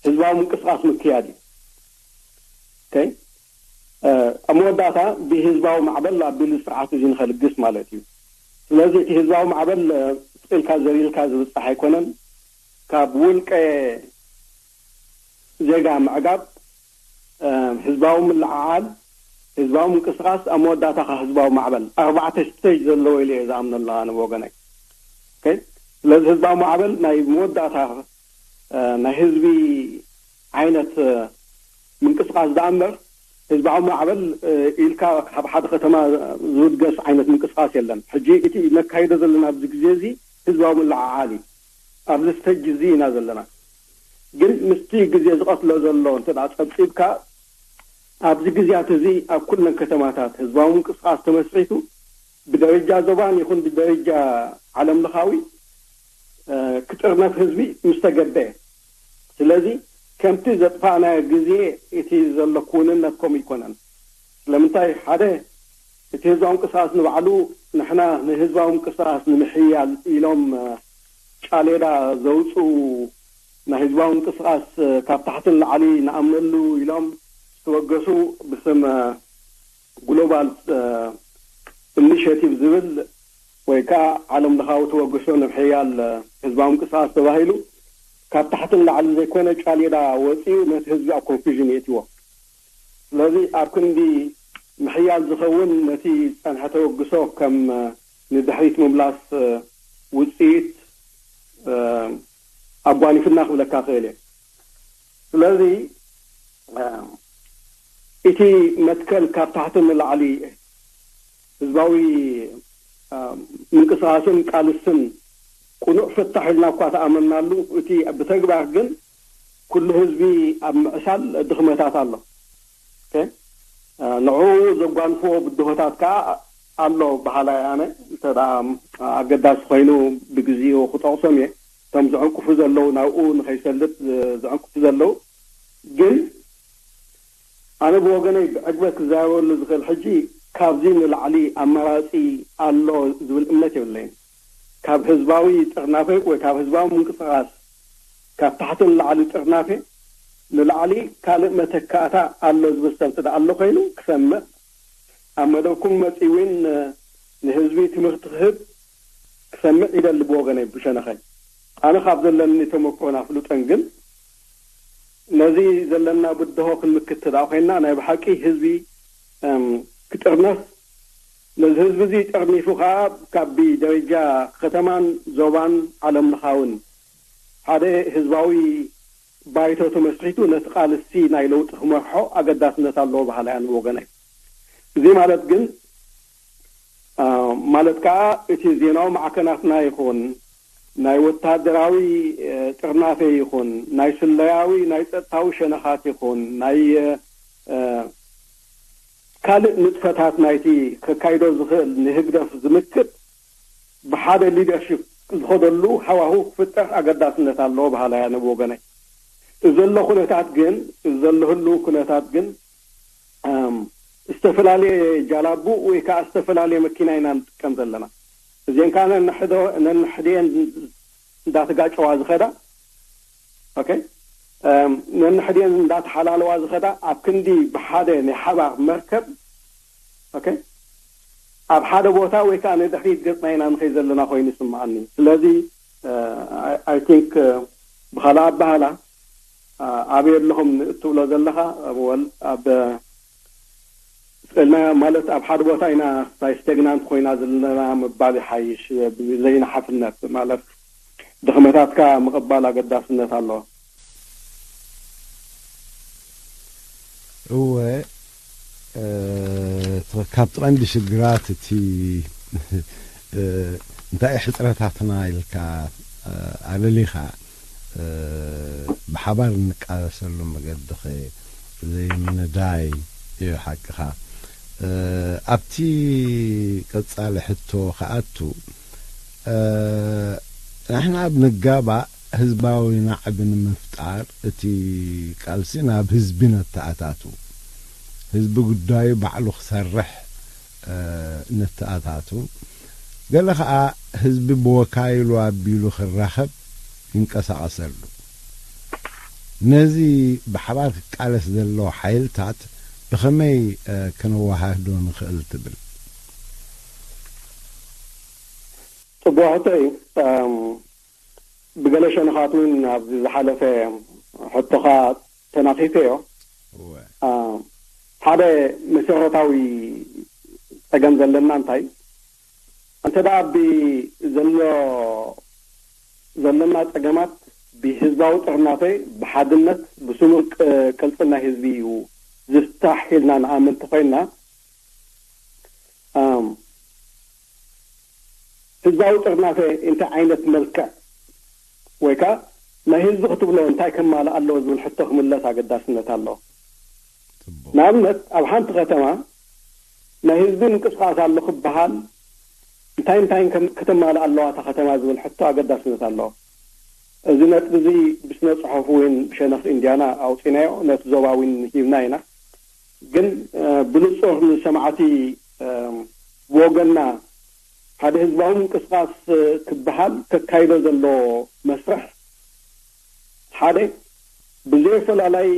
ህዝባዊ ምንቅስቃስ ምክያድ እዩ። ኣብ መወዳእታ ብህዝባዊ ማዕበል ኣቢሉ ስርዓት እዚ ንኸልግስ ማለት እዩ። ስለዚ እቲ ህዝባዊ ማዕበል ስቕ ኢልካ ዘሊልካ ዝብፃሕ ኣይኮነን። ካብ ውልቀ ዜጋ ምዕጋብ፣ ህዝባዊ ምልዕዓል፣ ህዝባዊ ምንቅስቃስ ኣብ መወዳእታ ከዓ ህዝባዊ ማዕበል ኣርባዕተ ስቴጅ ዘለዎ ኢለ እየ ዝኣምነሉ ኣነ ብወገነይ። ስለዚ ህዝባዊ ማዕበል ናይ መወዳእታ ናይ ህዝቢ ዓይነት ምንቅስቃስ ደኣ እምበር ህዝባዊ ማዕበል ኢልካ ካብ ሓደ ከተማ ዝብገስ ዓይነት ምንቅስቃስ የለን። ሕጂ እቲ ነካይዶ ዘለና ኣብዚ ግዜ እዚ ህዝባዊ ምልዕዓል እዩ። ኣብዚ ስተጅ እዚ ኢና ዘለና። ግን ምስቲ ግዜ ዝቐትሎ ዘሎ እንተ ደኣ ጸብጺብካ ኣብዚ ግዜያት እዚ ኣብ ኩለን ከተማታት ህዝባዊ ምንቅስቃስ ተመስሪቱ ብደረጃ ዞባን ይኹን ብደረጃ ዓለም ለኻዊ ክጥርነፍ ህዝቢ ምስ ተገበ ስለዚ ከምቲ ዘጥፋእናዮ ግዜ እቲ ዘሎ ክውንነት ከምኡ ኣይኮነን። ስለምንታይ ሓደ እቲ ህዝባዊ ምንቅስቃስ ንባዕሉ ንሕና ንህዝባዊ ምንቅስቃስ ንምሕያል ኢሎም ጫሌዳ ዘውፅኡ ናይ ህዝባዊ ምንቅስቃስ ካብ ታሕቲ ንላዕሊ ንኣምነሉ ኢሎም ዝተበገሱ ብስም ግሎባል ኢኒሽቲቭ ዝብል ወይ ከዓ ዓለም ለኻዊ ተበግሶ ንምሕያል ህዝባዊ ምንቅስቃስ ተባሂሉ ካብ ታሕቲ ንላዕሊ ዘይኮነ ጫሌዳ ወፂኡ ነቲ ህዝቢ ኣብ ኮንፊዥን የእትዎ። ስለዚ ኣብ ክንዲ ምሕያል ዝኸውን ነቲ ዝፀንሐ ተበግሶ ከም ንድሕሪት ምምላስ ውፅኢት ኣጓኒፍና ክብለካ ክእል እየ። ስለዚ እቲ መትከል ካብ ታሕቲ ንላዕሊ ህዝባዊ ምንቅስቃስን ቃልስን ቅኑዕ ፍታሕ ኢልና እኳ ተኣመናሉ፣ እቲ ብተግባር ግን ኩሉ ህዝቢ ኣብ ምዕሳል ድኽመታት ኣሎ። ንዕኡ ዘጓንፍዎ ብድሆታት ከዓ ኣሎ በሃላይ ኣነ። እንተ ኣገዳሲ ኮይኑ ብግዚኡ ክጠቕሶም እየ። እቶም ዝዕንቅፉ ዘለዉ፣ ናብኡ ንኸይሰልጥ ዝዕንቅፉ ዘለዉ፣ ግን ኣነ ብወገነይ ብዕግበት ክዛረበሉ ዝኽእል ሕጂ፣ ካብዚ ንላዕሊ ኣማራፂ ኣሎ ዝብል እምነት የብለይን። ካብ ህዝባዊ ጥርናፈ ወይ ካብ ህዝባዊ ምንቅስቃስ፣ ካብ ታሕቲ ንላዕሊ ጥርናፈ ንላዕሊ ካልእ መተካእታ ኣሎ ዝብል ሰብ እንተ ኣሎ ኮይኑ ክሰምዕ፣ ኣብ መደብኩም መፂኡ እውን ንህዝቢ ትምህርቲ ክህብ ክሰምዕ ይደሊ። ብወገነይ ብሸነኸይ ኣነ ካብ ዘለኒ ተመክሮን ኣፍልጦን ግን ነዚ ዘለና ብድሆ ክንምክት እንተ ኮይንና፣ ናይ ብሓቂ ህዝቢ ክጥርነፍ፣ ነዚ ህዝቢ እዚ ጠርኒፉ ከዓ ካብ ደረጃ ከተማን ዞባን ዓለምለኻውን ሓደ ህዝባዊ ባይቶ ተመስሪቱ ነቲ ቃልሲ ናይ ለውጢ ክመርሖ ኣገዳስነት ኣለዎ በሃላይ ኣነ ብወገነይ። እዚ ማለት ግን ማለት ከዓ እቲ ዜናዊ ማዕከናትና ይኹን ናይ ወታደራዊ ጥርናፈ ይኹን ናይ ስለያዊ ናይ ፀጥታዊ ሸነኻት ይኹን ናይ ካልእ ንጥፈታት ናይቲ ከካይዶ ዝኽእል ንህግደፍ ዝምክት ብሓደ ሊደርሽፕ ዝኸደሉ ሃዋሁ ክፍጠር ኣገዳስነት ኣለዎ በሃላይ ኣነ ብወገነይ። እዚ ዘሎ ኩነታት ግን፣ እዚ ዘሎ ህልው ኩነታት ግን ዝተፈላለየ ጃላቡ ወይ ከዓ ዝተፈላለየ መኪና ኢና ንጥቀም ዘለና። እዚአን ከዓ ነንሕደን እንዳተጋጨዋ ዝኸዳ፣ ኦኬ፣ ነንሕደን እንዳተሓላለዋ ዝኸዳ፣ ኣብ ክንዲ ብሓደ ናይ ሓባር መርከብ፣ ኦኬ፣ ኣብ ሓደ ቦታ ወይ ከዓ ንድሕሪት ገፅና ኢና ንኸይ ዘለና ኮይኑ ይስምዓኒ። ስለዚ ኣይ ቲንክ ብኻልእ ኣባህላ ኣበይ ኣለኹም እትብሎ ዘለኻ፣ ወል ኣብ ስእልና ማለት ኣብ ሓደ ቦታ ኢና፣ ስታይ ስቴግናንት ኮይና ዘለና ምባል ይሓይሽ። ብዘይናሓፍነት ማለት ድኽመታትካ ምቕባል ኣገዳስነት ኣለዎ። እወ፣ ካብቲ ቀንዲ ሽግራት እቲ እንታይ ሕፅረታትና ኢልካ ኣለሊኻ ብሓባር እንቃለሰሉ መገዲ ዘይምንዳይ እዩ ሓቅኻ። ኣብቲ ቀጻሊ ሕቶ ክኣቱ፣ ንሕና ኣብ ንጋባእ ህዝባዊ ናዕቢ ንምፍጣር እቲ ቃልሲ ናብ ህዝቢ ነተኣታቱ፣ ህዝቢ ጉዳዩ ባዕሉ ክሰርሕ ነተኣታቱ። ገለ ኸኣ ህዝቢ ብወካይሉ ኣቢሉ ክራኸብ ይንቀሳቐሰሉ። ነዚ ብሓባር ክቃለስ ዘለዎ ሓይልታት ብኸመይ ከነወሃህዶ ንኽእል ትብል? ጽቡቕ ሕቶ እዩ። ብገለ ሸነኻት እውን ኣብዚ ዝሓለፈ ሕቶኻ ተናኺፈዮ። ሓደ መሰረታዊ ጸገም ዘለና እንታይ እንተ ደኣ ዘሎ ዘለና ጸገማት ብህዝባዊ ጥርናፈ ብሓድነት ብስሙር ቅልጽም ናይ ህዝቢ እዩ ዝፍታሕ ኢልና ንኣምን እንተኾይንና፣ ህዝባዊ ጥርናፈ እንታይ ዓይነት መልክዕ ወይ ከዓ ናይ ህዝቢ ክትብሎ እንታይ ከማልእ ኣለዎ ዝብል ሕቶ ክምለስ ኣገዳስነት ኣለዎ። ንኣብነት ኣብ ሓንቲ ከተማ ናይ ህዝቢ ምንቅስቃስ ኣሎ ክበሃል እንታይ እንታይ ከተማልእ ኣለዋ እታ ከተማ ዝብል ሕቶ ኣገዳስነት ኣለዎ። እዚ ነጥቢ እዚ ብስነ ፅሑፍ እውን ብሸነኽ ኢንድያና ኣውፂናዮ፣ ነቲ ዞባ እውን ሂብና ኢና። ግን ብንፁር ንሰማዕቲ ብወገንና ሓደ ህዝባዊ ምንቅስቃስ ክበሃል ከካይዶ ዘለዎ መስርሕ ሓደ ብዘይፈላላይ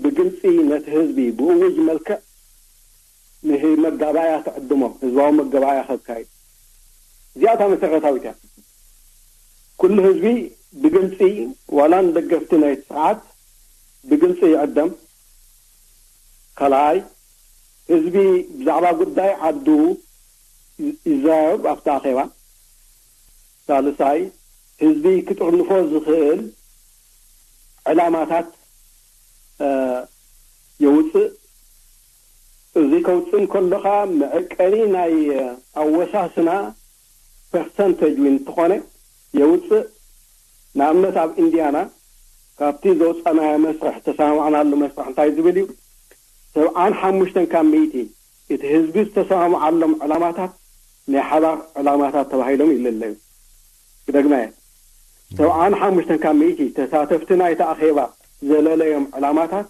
ብግልፂ ነቲ ህዝቢ ብእውጅ መልክዕ ንመጋባእያ ክዕድሞ፣ ህዝባዊ መጋባእያ ከካይድ። እዚኣታ መሰረታዊት እያ። ኩሉ ህዝቢ ብግልፂ ዋላ ንደገፍቲ ናይ ስርዓት ብግልፂ ይዕደም። ካልኣይ ህዝቢ ብዛዕባ ጉዳይ ዓዱ ይዛረብ ኣብቲ ኣኼባ። ሳልሳይ ህዝቢ ክጥርንፎ ዝኽእል ዕላማታት የውፅእ። እዚ ከውፅእ እንከሎ ኸዓ መዐቀኒ ናይ ኣወሳስና ፐርሰንተጅ እውን እንተኾነ የውፅእ። ንኣብነት ኣብ ኢንዲያና ካብቲ ዘውፃናዮ መስርሕ፣ ተሰማማዕናሉ መስርሕ እንታይ ዝብል እዩ? ሰብዓን ሓሙሽተን ካብ ሚእቲ እቲ ህዝቢ ዝተሰማምዓሎም ዕላማታት ናይ ሓባር ዕላማታት ተባሂሎም ይለለዩ። ክደግማ እየ። ሰብዓን ሓሙሽተን ካብ ሚእቲ ተሳተፍቲ ናይቲ ኣኼባ ዘለለዮም ዕላማታት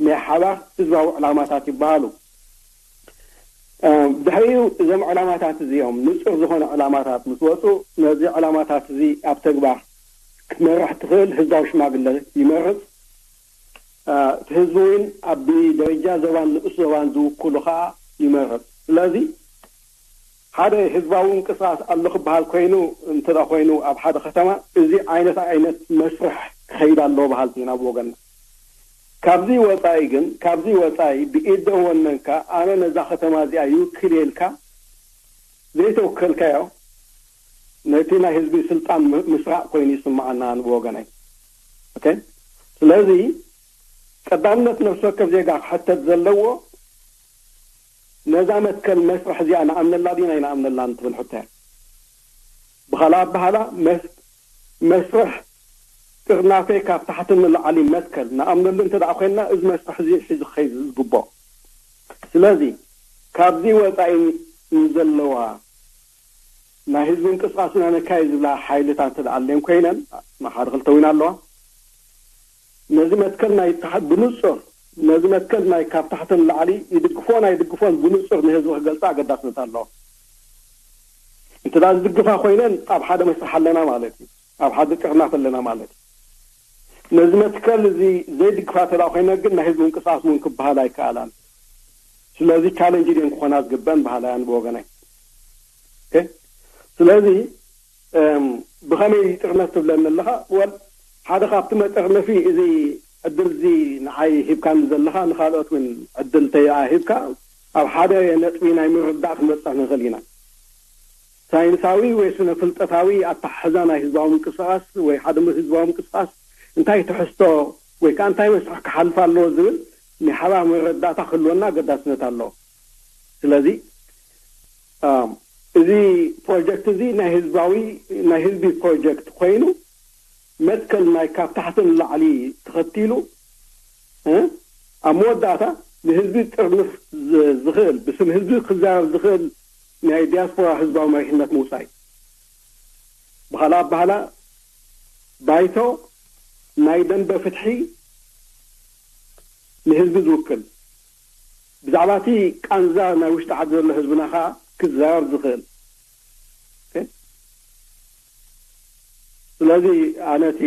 ናይ ሓባር ህዝባዊ ዕላማታት ይበሃሉ። ድሕሪኡ እዞም ዕላማታት እዚኦም ንፁር ዝኾነ ዕላማታት ምስ ወፁ፣ ነዚ ዕላማታት እዚ ኣብ ተግባር ክትመርሕ ትኽእል ህዝባዊ ሽማግለ ይመርፅ። እቲ ህዝቢ እውን ኣብ ብደረጃ ዞባን ንኡስ ዞባን ዝውክሉ ከዓ ይመርፅ። ስለዚ ሓደ ህዝባዊ ምንቅስቃስ ኣሎ ክበሃል ኮይኑ እንተ ኮይኑ ኣብ ሓደ ከተማ እዚ ዓይነት ዓይነት መስርሕ ክኸይድ ኣለዎ በሃልቲ ኢና ብወገንና። ካብዚ ወፃኢ ግን፣ ካብዚ ወፃኢ ብኢድ ወነንካ ኣነ ነዛ ከተማ እዚኣ ይውክል ኢልካ ዘይተወከልካዮ ነቲ ናይ ህዝቢ ስልጣን ምስራቕ ኮይኑ ይስምዓና ብወገነይ። ኦኬ። ስለዚ ቀዳምነት ነፍሲ ወከፍ ዜጋ ክሕተት ዘለዎ ነዛ መትከል መስርሕ እዚኣ ንኣምነላ ዲና ኣይንኣምነላን ትብል ሕቶ እያ። ብኻልእ ኣበሃላ መስርሕ ጥርናፈይ ካብ ታሕቲ ንላዕሊ መትከል ንኣምነሉ እንተ ደኣ ኮይንና፣ እዚ መስርሕ እዚ ሒዙ ክኸይድ ዝግብኦ። ስለዚ ካብዚ ወጻኢ ንዘለዋ ናይ ህዝቢ ምንቅስቃስና ነካይ ዝብላ ሓይልታት እንተ ደኣ ኣለን ኮይነን፣ ንሓደ ክልተ እውን ኣለዋ። ነዚ መትከል ናይ ብንጹር ነዚ መትከል ናይ ካብ ታሕቲ ንላዕሊ ይድግፎን ኣይድግፎን ብንጹር ንህዝቢ ክገልጻ ኣገዳስነት ኣለዎ። እንተ ደኣ ዝድግፋ ኮይነን ኣብ ሓደ መስርሕ ኣለና ማለት እዩ። ኣብ ሓደ ጥርናፍ ኣለና ማለት እዩ። ነዚ መትከል እዚ ዘይድግፋ እንተ ደኣ ኮይነ ግን ናይ ህዝቢ ምንቅስቃስ እውን ክበሃል ኣይከኣላን። ስለዚ ቻለንጅ ድየን ክኾና ዝግበአን በሃላያን ብወገናይ። ስለዚ ብኸመይ ጥርነፍ ትብለኒ ኣለኻ? ወል ሓደ ካብቲ መጠርነፊ እዚ ዕድል እዚ ንዓይ ሂብካኒ ዘለኻ ንኻልኦት እውን ዕድል ተይሂብካ ኣብ ሓደ ነጥቢ ናይ ምርዳእ ክንበፅሕ ንኽእል ኢና። ሳይንሳዊ ወይ ስነ ፍልጠታዊ ኣተሓሕዛ ናይ ህዝባዊ ምንቅስቃስ ወይ ሓደ ህዝባዊ ምንቅስቃስ እንታይ ትሕዝቶ ወይ ከዓ እንታይ መስርሕ ክሓልፍ ኣለዎ ዝብል ናይ ሓባር መረዳእታ ክህልወና ኣገዳስነት ኣለዎ። ስለዚ እዚ ፕሮጀክት እዚ ናይ ህዝባዊ ናይ ህዝቢ ፕሮጀክት ኮይኑ መትከል ናይ ካብ ታሕቲ ንላዕሊ ተኸቲሉ ኣብ መወዳእታ ንህዝቢ ጥርንፍ ዝኽእል ብስም ህዝቢ ክዛረብ ዝኽእል ናይ ዲያስፖራ ህዝባዊ መሪሕነት ምውፃእ እዩ። ብኻልእ ኣባህላ ባይቶ ናይ ደንበ ፍትሒ ንህዝቢ ዝውክል ብዛዕባ እቲ ቃንዛ ናይ ውሽጢ ዓዲ ዘሎ ህዝብና ከዓ ክዛረብ ዝኽእል። ስለዚ ኣነ እቲ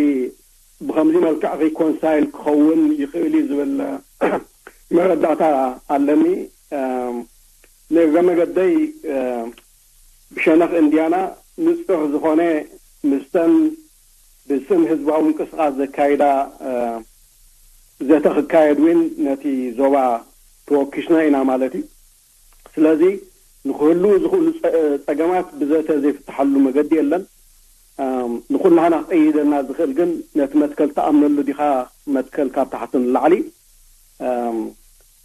ብከምዚ መልክዕ ሪኮንሳይል ክኸውን ይኽእል እዩ ዝብል መረዳእታ ኣለኒ። ንእግረ መገደይ ብሸነኽ እንድያና ንፁር ዝኾነ ምስተን ብስም ህዝባዊ ምንቅስቃስ ዘካይዳ ዘተ ክካየድ እውን ነቲ ዞባ ተወኪስና ኢና ማለት እዩ። ስለዚ ንክህልዉ ዝኽእሉ ፀገማት ብዘተ ዘይፍትሓሉ መገዲ የለን። ንኩላህና ክቀይደና ዝኽእል ግን ነቲ መትከል ትኣምነሉ ዲኻ? መትከል ካብ ታሕቲ ንላዕሊ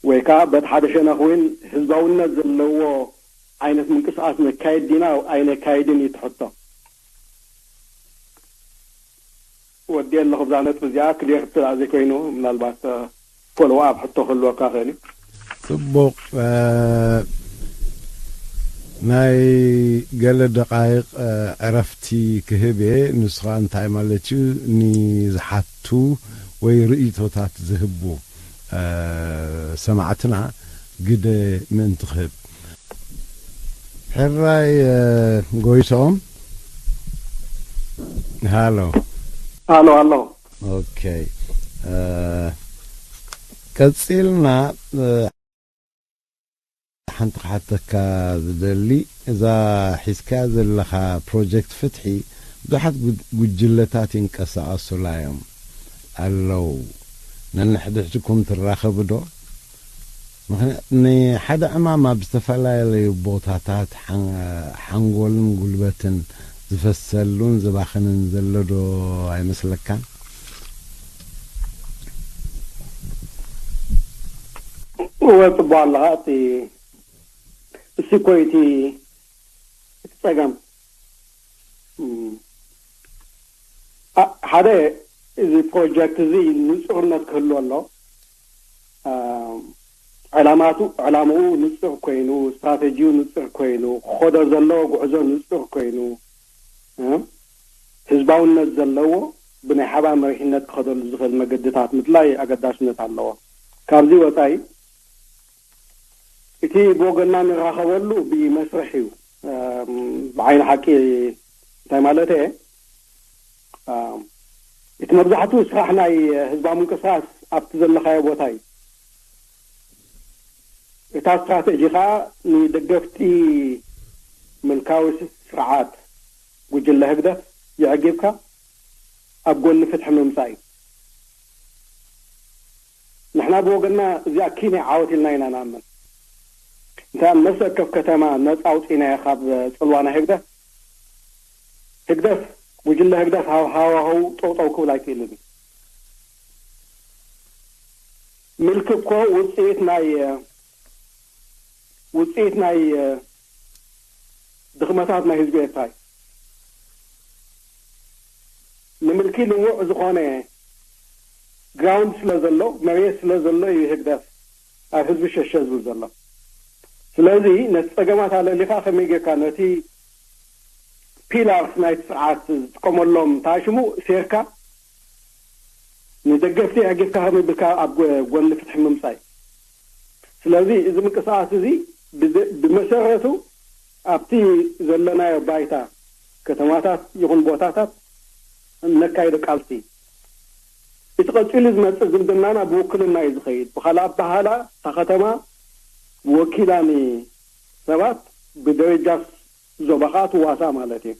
ወይ ከዓ በቲ ሓደ ሸነኽ እውን ህዝባውነት ዘለዎ ዓይነት ምንቅስቃስ ነካይድ ዲና ኣይነካይድን እዩ ትሕቶ። ወዲ ኣለኹ ብዛ ነጥቢ እዚኣ ክሊር ትላ ዘይኮይኑ ምናልባት ፎሎው ኣብ ሕቶ ክህልወካ ክእል እዩ። ጽቡቕ። ናይ ገለ ደቃይቕ ዕረፍቲ ክህብ እየ። ንሱ ኸኣ እንታይ ማለት እዩ? ንዝሓቱ ወይ ርእይቶታት ዝህቡ ሰማዕትና ግደ ምእንቲ ክህብ። ሕራይ ጎይቶም። ሃሎ። ኣሎ ኣሎ። ኦኬ። ቀጺልና ሓንቲ ክሓተካ ዝደሊ፣ እዛ ሒዝካያ ዘለኻ ፕሮጀክት ፍትሒ ብዙሓት ጉጅለታት ይንቀሳቐሱላ እዮም ኣለዉ። ነንሕድሕድኩም ትራኸቡ ዶ? ምኽንያት ንሓደ ዕማም ኣብ ዝተፈላለዩ ቦታታት ሓንጎልን ጉልበትን ዝፈሰሉን ዝባኽንን ዘሎ ዶ ኣይመስለካን? እወ ጽቡቕ ኣለኻ። እቲ እሱ እኮ እቲ እቲ ጸገም ሓደ፣ እዚ ፕሮጀክት እዚ ንፁርነት ክህልዎ ኣሎ። ዕላማቱ ዕላምኡ ንፁር ኮይኑ፣ ስትራተጂኡ ንፁር ኮይኑ፣ ክኸዶ ዘለዎ ጉዕዞ ንፁር ኮይኑ፣ ህዝባውነት ዘለዎ፣ ብናይ ሓባር መሪሕነት ክኸደሉ ዝኽእል መገድታት ምድላይ ኣገዳስነት ኣለዎ። ካብዚ ወፃኢ፣ እቲ ብወገንና ንራኸበሉ ብመስርሕ እዩ። ብዓይኒ ሓቂ፣ እንታይ ማለት እየ? እቲ መብዛሕትኡ ስራሕ ናይ ህዝባዊ ምንቅስቃስ ኣብቲ ዘለኻዮ ቦታ እዩ። እታ ስትራተጂ ከዓ ንደገፍቲ ምልካዊ ስርዓት፣ ጉጅለ ህግደፍ፣ የዕጊብካ ኣብ ጎኒ ፍትሒ ምምፃእ እዩ። ንሕና ብወገንና እዚኣ ኪንያ ዓወት ኢልና ኢና ንኣምን። እንተ ነፍሲ ወከፍ ከተማ ነፃ ኣውፂእናዮ ካብ ፅልዋ ናይ ህግደፍ፣ ህግደፍ፣ ጉጅለ ህግደፍ ሃው- ሃዋህው ጠውጠው ክብል ኣይክእልን እዩ። ምልኪ እኮ ውፅኢት ናይ፣ ውፅኢት ናይ ድኽመታት ናይ ህዝቢ ኤርትራ እዩ። ንምልኪ ልሙዕ ዝኾነ ግራውንድ ስለ ዘሎ፣ መሬት ስለ ዘሎ እዩ ህግደፍ ኣብ ህዝቢ ሸሸ ዝብል ዘሎ። ስለዚ ነቲ ጸገማት ኣለሊኻ ከመይ ጌርካ ነቲ ፒላርስ ናይቲ ስርዓት ዝጥቀመሎም ታሽሙ ሴርካ ንደገፍቲ ኣጊፍካ ከመይ ብልካ ኣብ ጎ- ጎኒ ፍትሒ ምምጻይ። ስለዚ እዚ ምንቅስቃስ እዚ ብደ- ብመሰረቱ ኣብቲ ዘለናዮ ባይታ ከተማታት ይኹን ቦታታት እነካይዶ ቃልሲ እቲ ቀጺሉ ዝመጽእ ዝምድናና ብውክልና እዩ ዝኸይድ። ብኻልእ ኣበሃህላ እታ ከተማ ወኪላ ንሰባት ብደረጃ ዞባ ከዓ ትዋሳእ ማለት እዩ።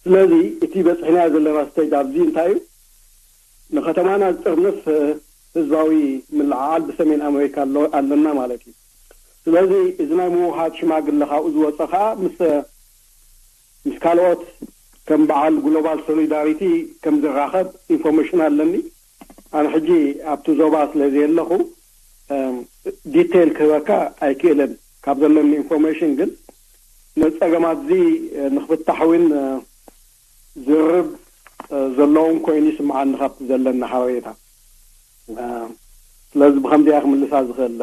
ስለዚ እቲ በፂሕናዮ ዘለና ስቴጅ ኣብዚ እንታይ እዩ? ንከተማና ዝጥርንፍ ህዝባዊ ምልዕዓል ብሰሜን ኣሜሪካ ኣሎ ኣለና ማለት እዩ። ስለዚ እዚ ናይ ምውሃድ ሽማግለ ካብኡ ዝወፀ ከዓ ምስ ምስ ካልኦት ከም በዓል ግሎባል ሶሊዳሪቲ ከም ዝራኸብ ኢንፎርሜሽን ኣለኒ። ኣነ ሕጂ ኣብቲ ዞባ ስለ ዘየለኹ ዲቴይል ክህበካ ኣይክእልን። ካብ ዘለኒ ኢንፎርሜሽን ግን ነዚ ጸገማት እዚ ንክፍታሕ እውን ዝርርብ ዘለዎም ኮይኑ ይስምዓኒ ካብቲ ዘለኒ ሓበሬታ። ስለዚ ብከምዚኣ ክምልሳ ዝኽእል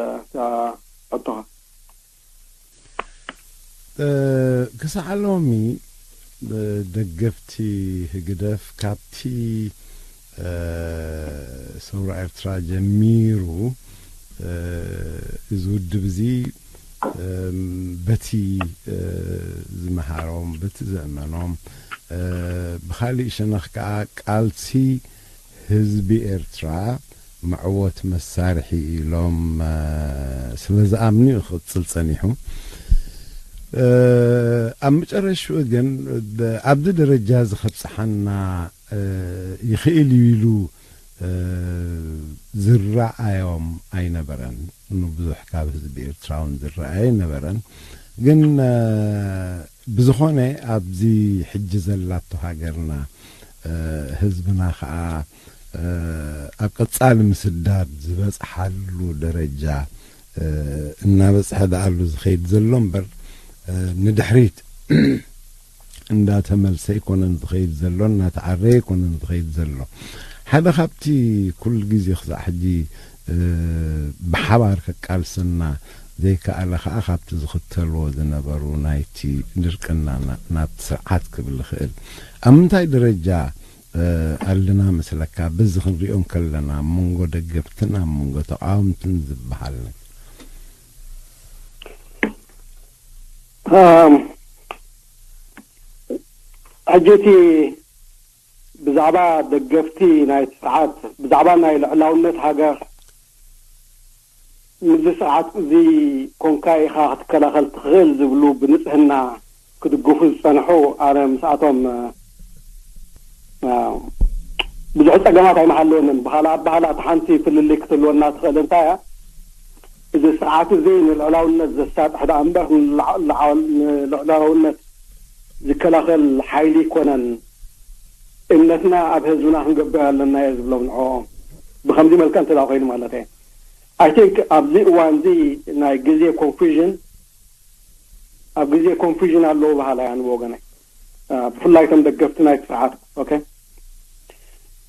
ሕቶኻ። ክሳዕ ሎሚ ደገፍቲ ህግደፍ ካብቲ ሰውራ ኤርትራ ጀሚሩ እዚ ውድብ እዚ በቲ ዝመሃሮም በቲ ዘእመኖም ብኻሊእ ሸነኽ ከዓ ቃልሲ ህዝቢ ኤርትራ መዕወት መሳርሒ ኢሎም ስለ ዝኣምኑ እዩ ክቕፅል ፀኒሑ። ኣብ መጨረሽኡ ግን ኣብዚ ደረጃ እዚ ከብፅሓና ይኽእል እዩ ኢሉ ዝረኣዮም ኣይነበረን። ንብዙሕ ካብ ህዝቢ ኤርትራ እውን ዝረኣየ ኣይነበረን። ግን ብዝኾነ ኣብዚ ሕጂ ዘላቶ ሃገርና ህዝብና ከዓ ኣብ ቀፃሊ ምስዳድ ዝበፅሓሉ ደረጃ እናበፅሐ ደኣሉ ዝኸይድ ዘሎ እምበር ንድሕሪት እንዳተመልሰ ኣይኮነን ዝኸይድ ዘሎ፣ እናተዓረየ ኣይኮነን ዝኸይድ ዘሎ። ሓደ ካብቲ ኩሉ ግዜ ክሳዕ ሕጂ ብሓባር ከቃልሰና ዘይከኣለ ከዓ ካብቲ ዝኽተልዎ ዝነበሩ ናይቲ ድርቅና ናብቲ ስርዓት ክብል ይኽእል ኣብ ምንታይ ደረጃ ኣለና መስለካ? በዚ ክንሪኦ እንከለና ኣብ መንጎ ደገፍትን ኣብ መንጎ ተቃወምትን ዝበሃል ነገር ሕጂ እቲ ብዛዕባ ደገፍቲ ናይ ስርዓት ብዛዕባ ናይ ልዕላውነት ሃገር ምዚ ስርዓት እዚ ኮንካ ኢኻ ክትከላኸል ትኽእል ዝብሉ ብንጽህና ክድግፉ ዝጸንሑ ኣነ ምስኣቶም ብዙሕ ጸገማት ኣይመሃለወንን። ብኻልእ ኣባህላ እቲ ሓንቲ ፍልልይ ክትህልወና ትኽእል እንታይ እያ? እዚ ስርዓት እዚ ንልዕላውነት ዘሳጥሕ ደኣ እምበር ንልዕላውነት ዝከላኸል ሓይሊ ይኮነን። እምነትና ኣብ ህዝብና ክንገብር ኣለና እየ ዝብሎም ንዕኦም። ብከምዚ መልክዕ እንተ ኮይኑ ማለት እየ። I think ኣብዚ እዋን እዚ ናይ ግዜ ኮንፊዥን ኣብ ግዜ ኮንፊዥን ኣለዉ በሃላ እያ ንወገነይ። ብፍላይ ከም ደገፍቲ ናይ ስርዓት ኦኬ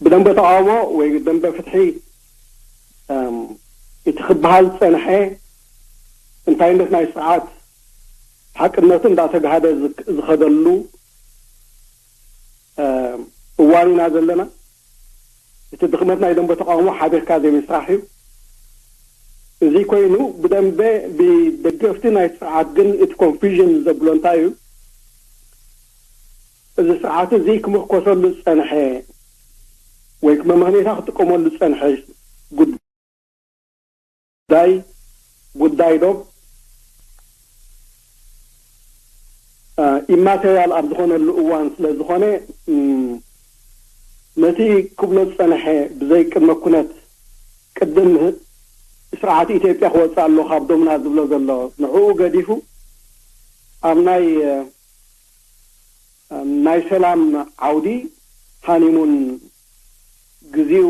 ብደንበ ተቃውሞ ወይ ደንበ ፍትሒ እቲ ክበሃል ዝፀንሐ እንታይነት ናይ ስርዓት ሓቅነቱ እንዳተጋሃደ ዝኸደሉ እዋን ኢና ዘለና። እቲ ድኽመት ናይ ደንበ ተቃውሞ ሓቢርካ ዘይምስራሕ እዩ። እዚ ኮይኑ ብደንበ ብደገፍቲ ናይ ስርዓት ግን እቲ ኮንፊዥን ዘብሎ እንታይ እዩ? እዚ ስርዓት እዚ ክምርኮሰሉ ዝፀንሐ ወይ መመክኔታ ክጥቀመሉ ዝፀንሐ ጉዳይ ጉዳይ ዶ ኢማቴሪያል ኣብ ዝኾነሉ እዋን ስለ ዝኾነ ነቲ ክብሎ ዝፀንሐ ብዘይ ቅድመ ኩነት ቅድም ስርዓት ኢትዮጵያ ክወፅእ ኣሎ ካብ ዶምና ዝብሎ ዘሎ ንዕኡ ገዲፉ ኣብ ናይ ናይ ሰላም ዓውዲ ሃኒሙን ግዜኡ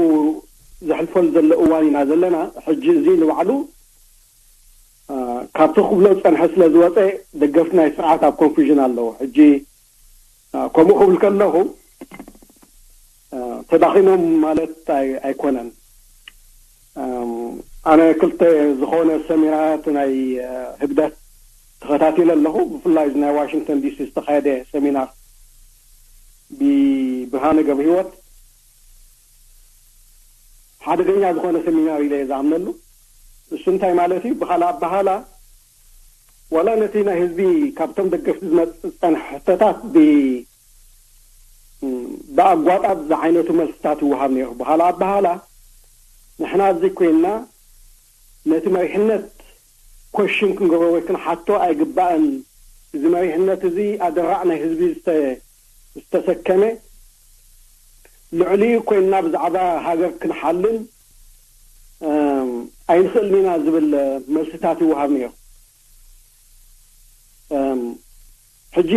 ዘሕልፈሉ ዘሎ እዋን ኢና ዘለና። ሕጂ እዚ ንባዕሉ ካብቲ ክብሎ ዝፀንሐ ስለ ዝወፀ ደገፍቲ ናይ ስርዓት ኣብ ኮንፊዥን ኣለዉ። ሕጂ ከምኡ ክብል ከለኹ ተዳኺሞም ማለት ኣይኮነን። ኣነ ክልተ ዝኾነ ሰሚናራት ናይ ህግደፍ ተኸታቲለ ኣለኹ። ብፍላይ ናይ ዋሽንግተን ዲሲ ዝተኻየደ ሰሚናር ብብርሃነ ገብረ ህይወት ሓደገኛ ዝኾነ ሰሚናር ኢለ ዝኣምነሉ። እሱ እንታይ ማለት እዩ? ብኻልእ ኣባሃላ ዋላ ነቲ ናይ ህዝቢ ካብቶም ደገፍቲ ዝመፅእ ዝፀንሐ ሕቶታት ብኣጓጣብ ዝዓይነቱ መልስታት ይወሃብ ነይሩ። ብኻልእ ኣባሃላ ንሕና እዚ ኮይንና ነቲ መሪሕነት ኮሽን ክንገብሮ ወይ ክንሓቶ ኣይግባእን። እዚ መሪሕነት እዚ ኣደራዕ ናይ ህዝቢ ዝተሰከመ ልዕሊኡ ኮይንና ብዛዕባ ሃገር ክንሓልን ኣይንኽእልን ኢና ዝብል መልስታት ይወሃብ ነይሩ። ሕጂ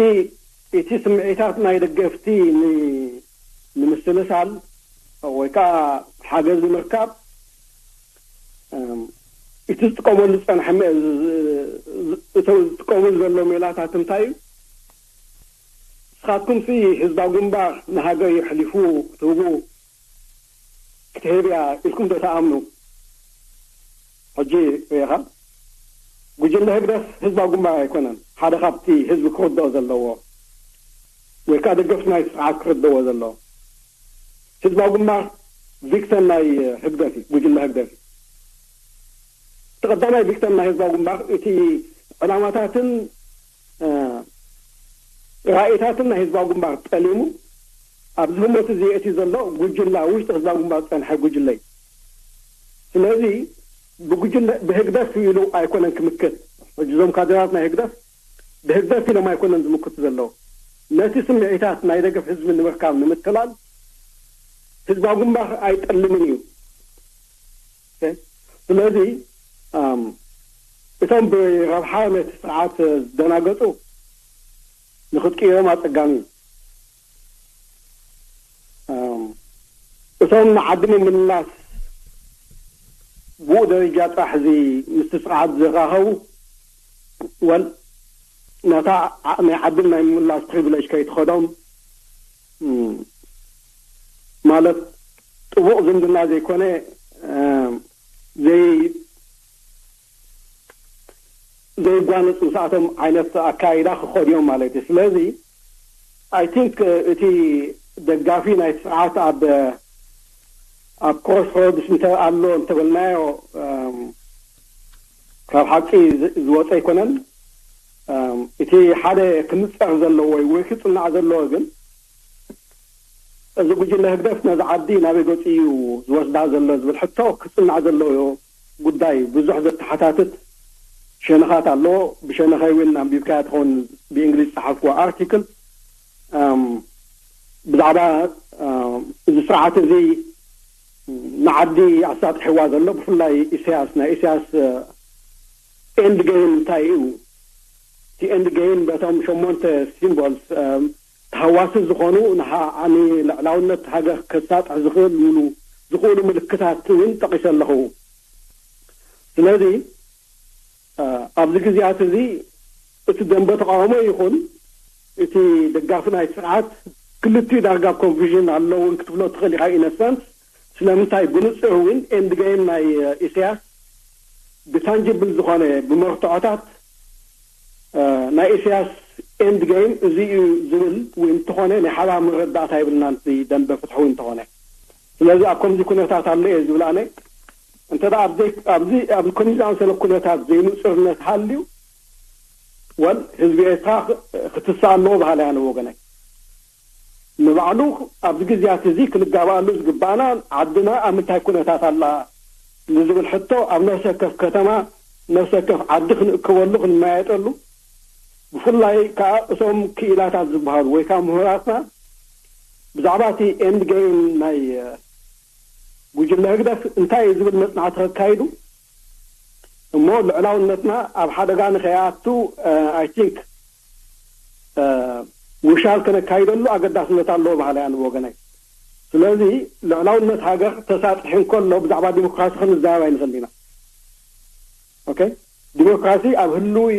እቲ ስምዒታት ናይ ደገፍቲ ንምስልሳል ወይ ከዓ ሓገዝ ንምርካብ እቲ ዝጥቀመሉ ዝፀንሐ እቶም ዝጥቀመሉ ዘሎ ሜላታት እንታይ እዩ? ንስኻትኩም ሲ ህዝባዊ ግንባር ንሃገር እዩ ሕሊፉ ክትህቡ ክትህብ እያ ኢልኩም ዶ ተኣምኑ? ሕጂ ሪኢኻ ጉጅለ ህግደፍ ህዝባዊ ግንባር ኣይኮነን። ሓደ ካብቲ ህዝቢ ክርድኦ ዘለዎ ወይ ከዓ ደገፍቲ ናይ ስርዓት ክርድእዎ ዘለዎ ህዝባዊ ግንባር ቪክተር ናይ ህግደፍ እዩ፣ ጉጅለ ህግደፍ እዩ። እቲ ቀዳማይ ቪክተር ናይ ህዝባዊ ግንባር እቲ ዕላማታትን ራእይታትን ናይ ህዝባዊ ግንባር ጠሊሙ ኣብዚ ህሞት እዚ የእትዩ ዘሎ ጉጅለ ኣብ ውሽጢ ህዝባዊ ግንባር ዝፀንሐ ጉጅለ እዩ። ስለዚ ብጉጅለ ብህግደፍ ኢሉ ኣይኮነን ክምክት። ሕጂ እዞም ካድራት ናይ ህግደፍ ብህግደፍ ኢሎም ኣይኮነን ዝምክቱ ዘለዉ። ነቲ ስምዒታት ናይ ደገፍ ህዝቢ ንምርካብ ንምትላል ህዝባዊ ግንባር ኣይጠልምን እዩ። ስለዚ እቶም ብረብሓ ነቲ ስርዓት ዝደናገፁ ንክትቅይሮም ኣፀጋሚ እዩ። እቶም ንዓዲ ምምላስ ብኡ ደረጃ ጥራሕ እዚ ምስቲ ስርዓት ዝራኸቡ ወል ነታ ናይ ዓድን ናይ ምምላስ ፕሪቪሌጅ ከይትኸዶም ማለት ጥቡቕ ዝምድና ዘይኮነ ዘይ ዘይጓነፅ ምስኣቶም ዓይነት ኣካይዳ ክኸዱ እዮም ማለት እዩ። ስለዚ ኣይ ቲንክ እቲ ደጋፊ ናይ ስርዓት ኣብ ኣብ ክሮስ ሮድስ እንተ ኣሎ እንተበልናዮ ካብ ሓቂ ዝወፀ ኣይኮነን። እቲ ሓደ ክምፀር ዘለዎ ወይ ክፅናዕ ዘለዎ ግን እዚ ጉጅለ ህግደፍ ነዚ ዓዲ ናበይ ገፁ እዩ ዝወስዳ ዘሎ ዝብል ሕቶ ክፅናዕ ዘለዎ ጉዳይ ብዙሕ ዘተሓታትት ሸነኻት ኣለዎ። ብሸነኸይ እውን ኣንቢብካያ ትኸውን ብእንግሊዝ ዝፀሓፍኩዎ ኣርቲክል ብዛዕባ እዚ ስርዓት እዚ ንዓዲ ኣሳጥሕዋ ዘሎ ብፍላይ ኢሳያስ ናይ ኢሳያስ ኤንድ ገይም እንታይ እዩ? እቲ ኤንድ ገይም በቶም ሸሞንተ ሲምቦልስ ተሃዋሲ ዝኾኑ ንልዕላውነት ሃገር ከሳጥሕ ዝኽእል ዝኽእሉ ምልክታት እውን ጠቒሰ ኣለኹ። ስለዚ ኣብዚ ግዜያት እዚ እቲ ደንበ ተቃውሞ ይኹን እቲ ደጋፊ ናይ ስርዓት ክልቲኡ ዳርጋ ኮንፊዥን ኣለውን ክትብሎ ትኽእል ኢኻ። ኢነሰንስ ስለምንታይ ብንጹር እውን ኤንድ ገይም ናይ ኢሳያስ ብታንጅብል ዝኾነ ብመርትዖታት ናይ ኢሳያስ ኤንድ ገይም እዚ እዩ ዝብል ወይ እንተኾነ ናይ ሓባር መረዳእታ ይብልና ንቲ ደንበ ፍትሒ እውን እንተኾነ። ስለዚ ኣብ ከምዚ ኩነታት ኣሎ እየ ዝብል ኣነ። እንተ ኣብዚ ኣብዚ ኣብ ከምዚ ኣምሰለ ኩነታት ዘይንጹርነት ሃልዩ ወል ህዝቢ ኤርትራ ክትስእ ኣለዎ ባህል ኣነ ወገናይ። ንባዕሉ ኣብዚ ግዜያት እዚ ክንጋባኣሉ ዝግባኣና ዓድና ኣብ ምንታይ ኩነታት ኣላ ንዝብል ሕቶ ኣብ ነፍሲ ወከፍ ከተማ፣ ነፍሲ ወከፍ ዓዲ ክንእከበሉ ክንመያየጠሉ፣ ብፍላይ ከዓ እቶም ክኢላታት ዝበሃሉ ወይ ከዓ ምሁራትና ብዛዕባ እቲ ኤንድ ገይም ናይ ጉጅለ ህግደፍ እንታይ እዩ ዝብል መፅናዕቲ ከካይዱ እሞ ልዕላውነትና ኣብ ሓደጋ ንኸይኣቱ ኣይ ቲንክ ውሻል ከነካይደሉ ኣገዳስነት ኣለዎ ባህል ኣነ ብወገነይ። ስለዚ ልዕላውነት ሃገር ተሳጢሑ እንከሎ ብዛዕባ ዲሞክራሲ ክንዛረብ ኣይንኽእል ኢና። ኦኬ፣ ዲሞክራሲ ኣብ ህልዊ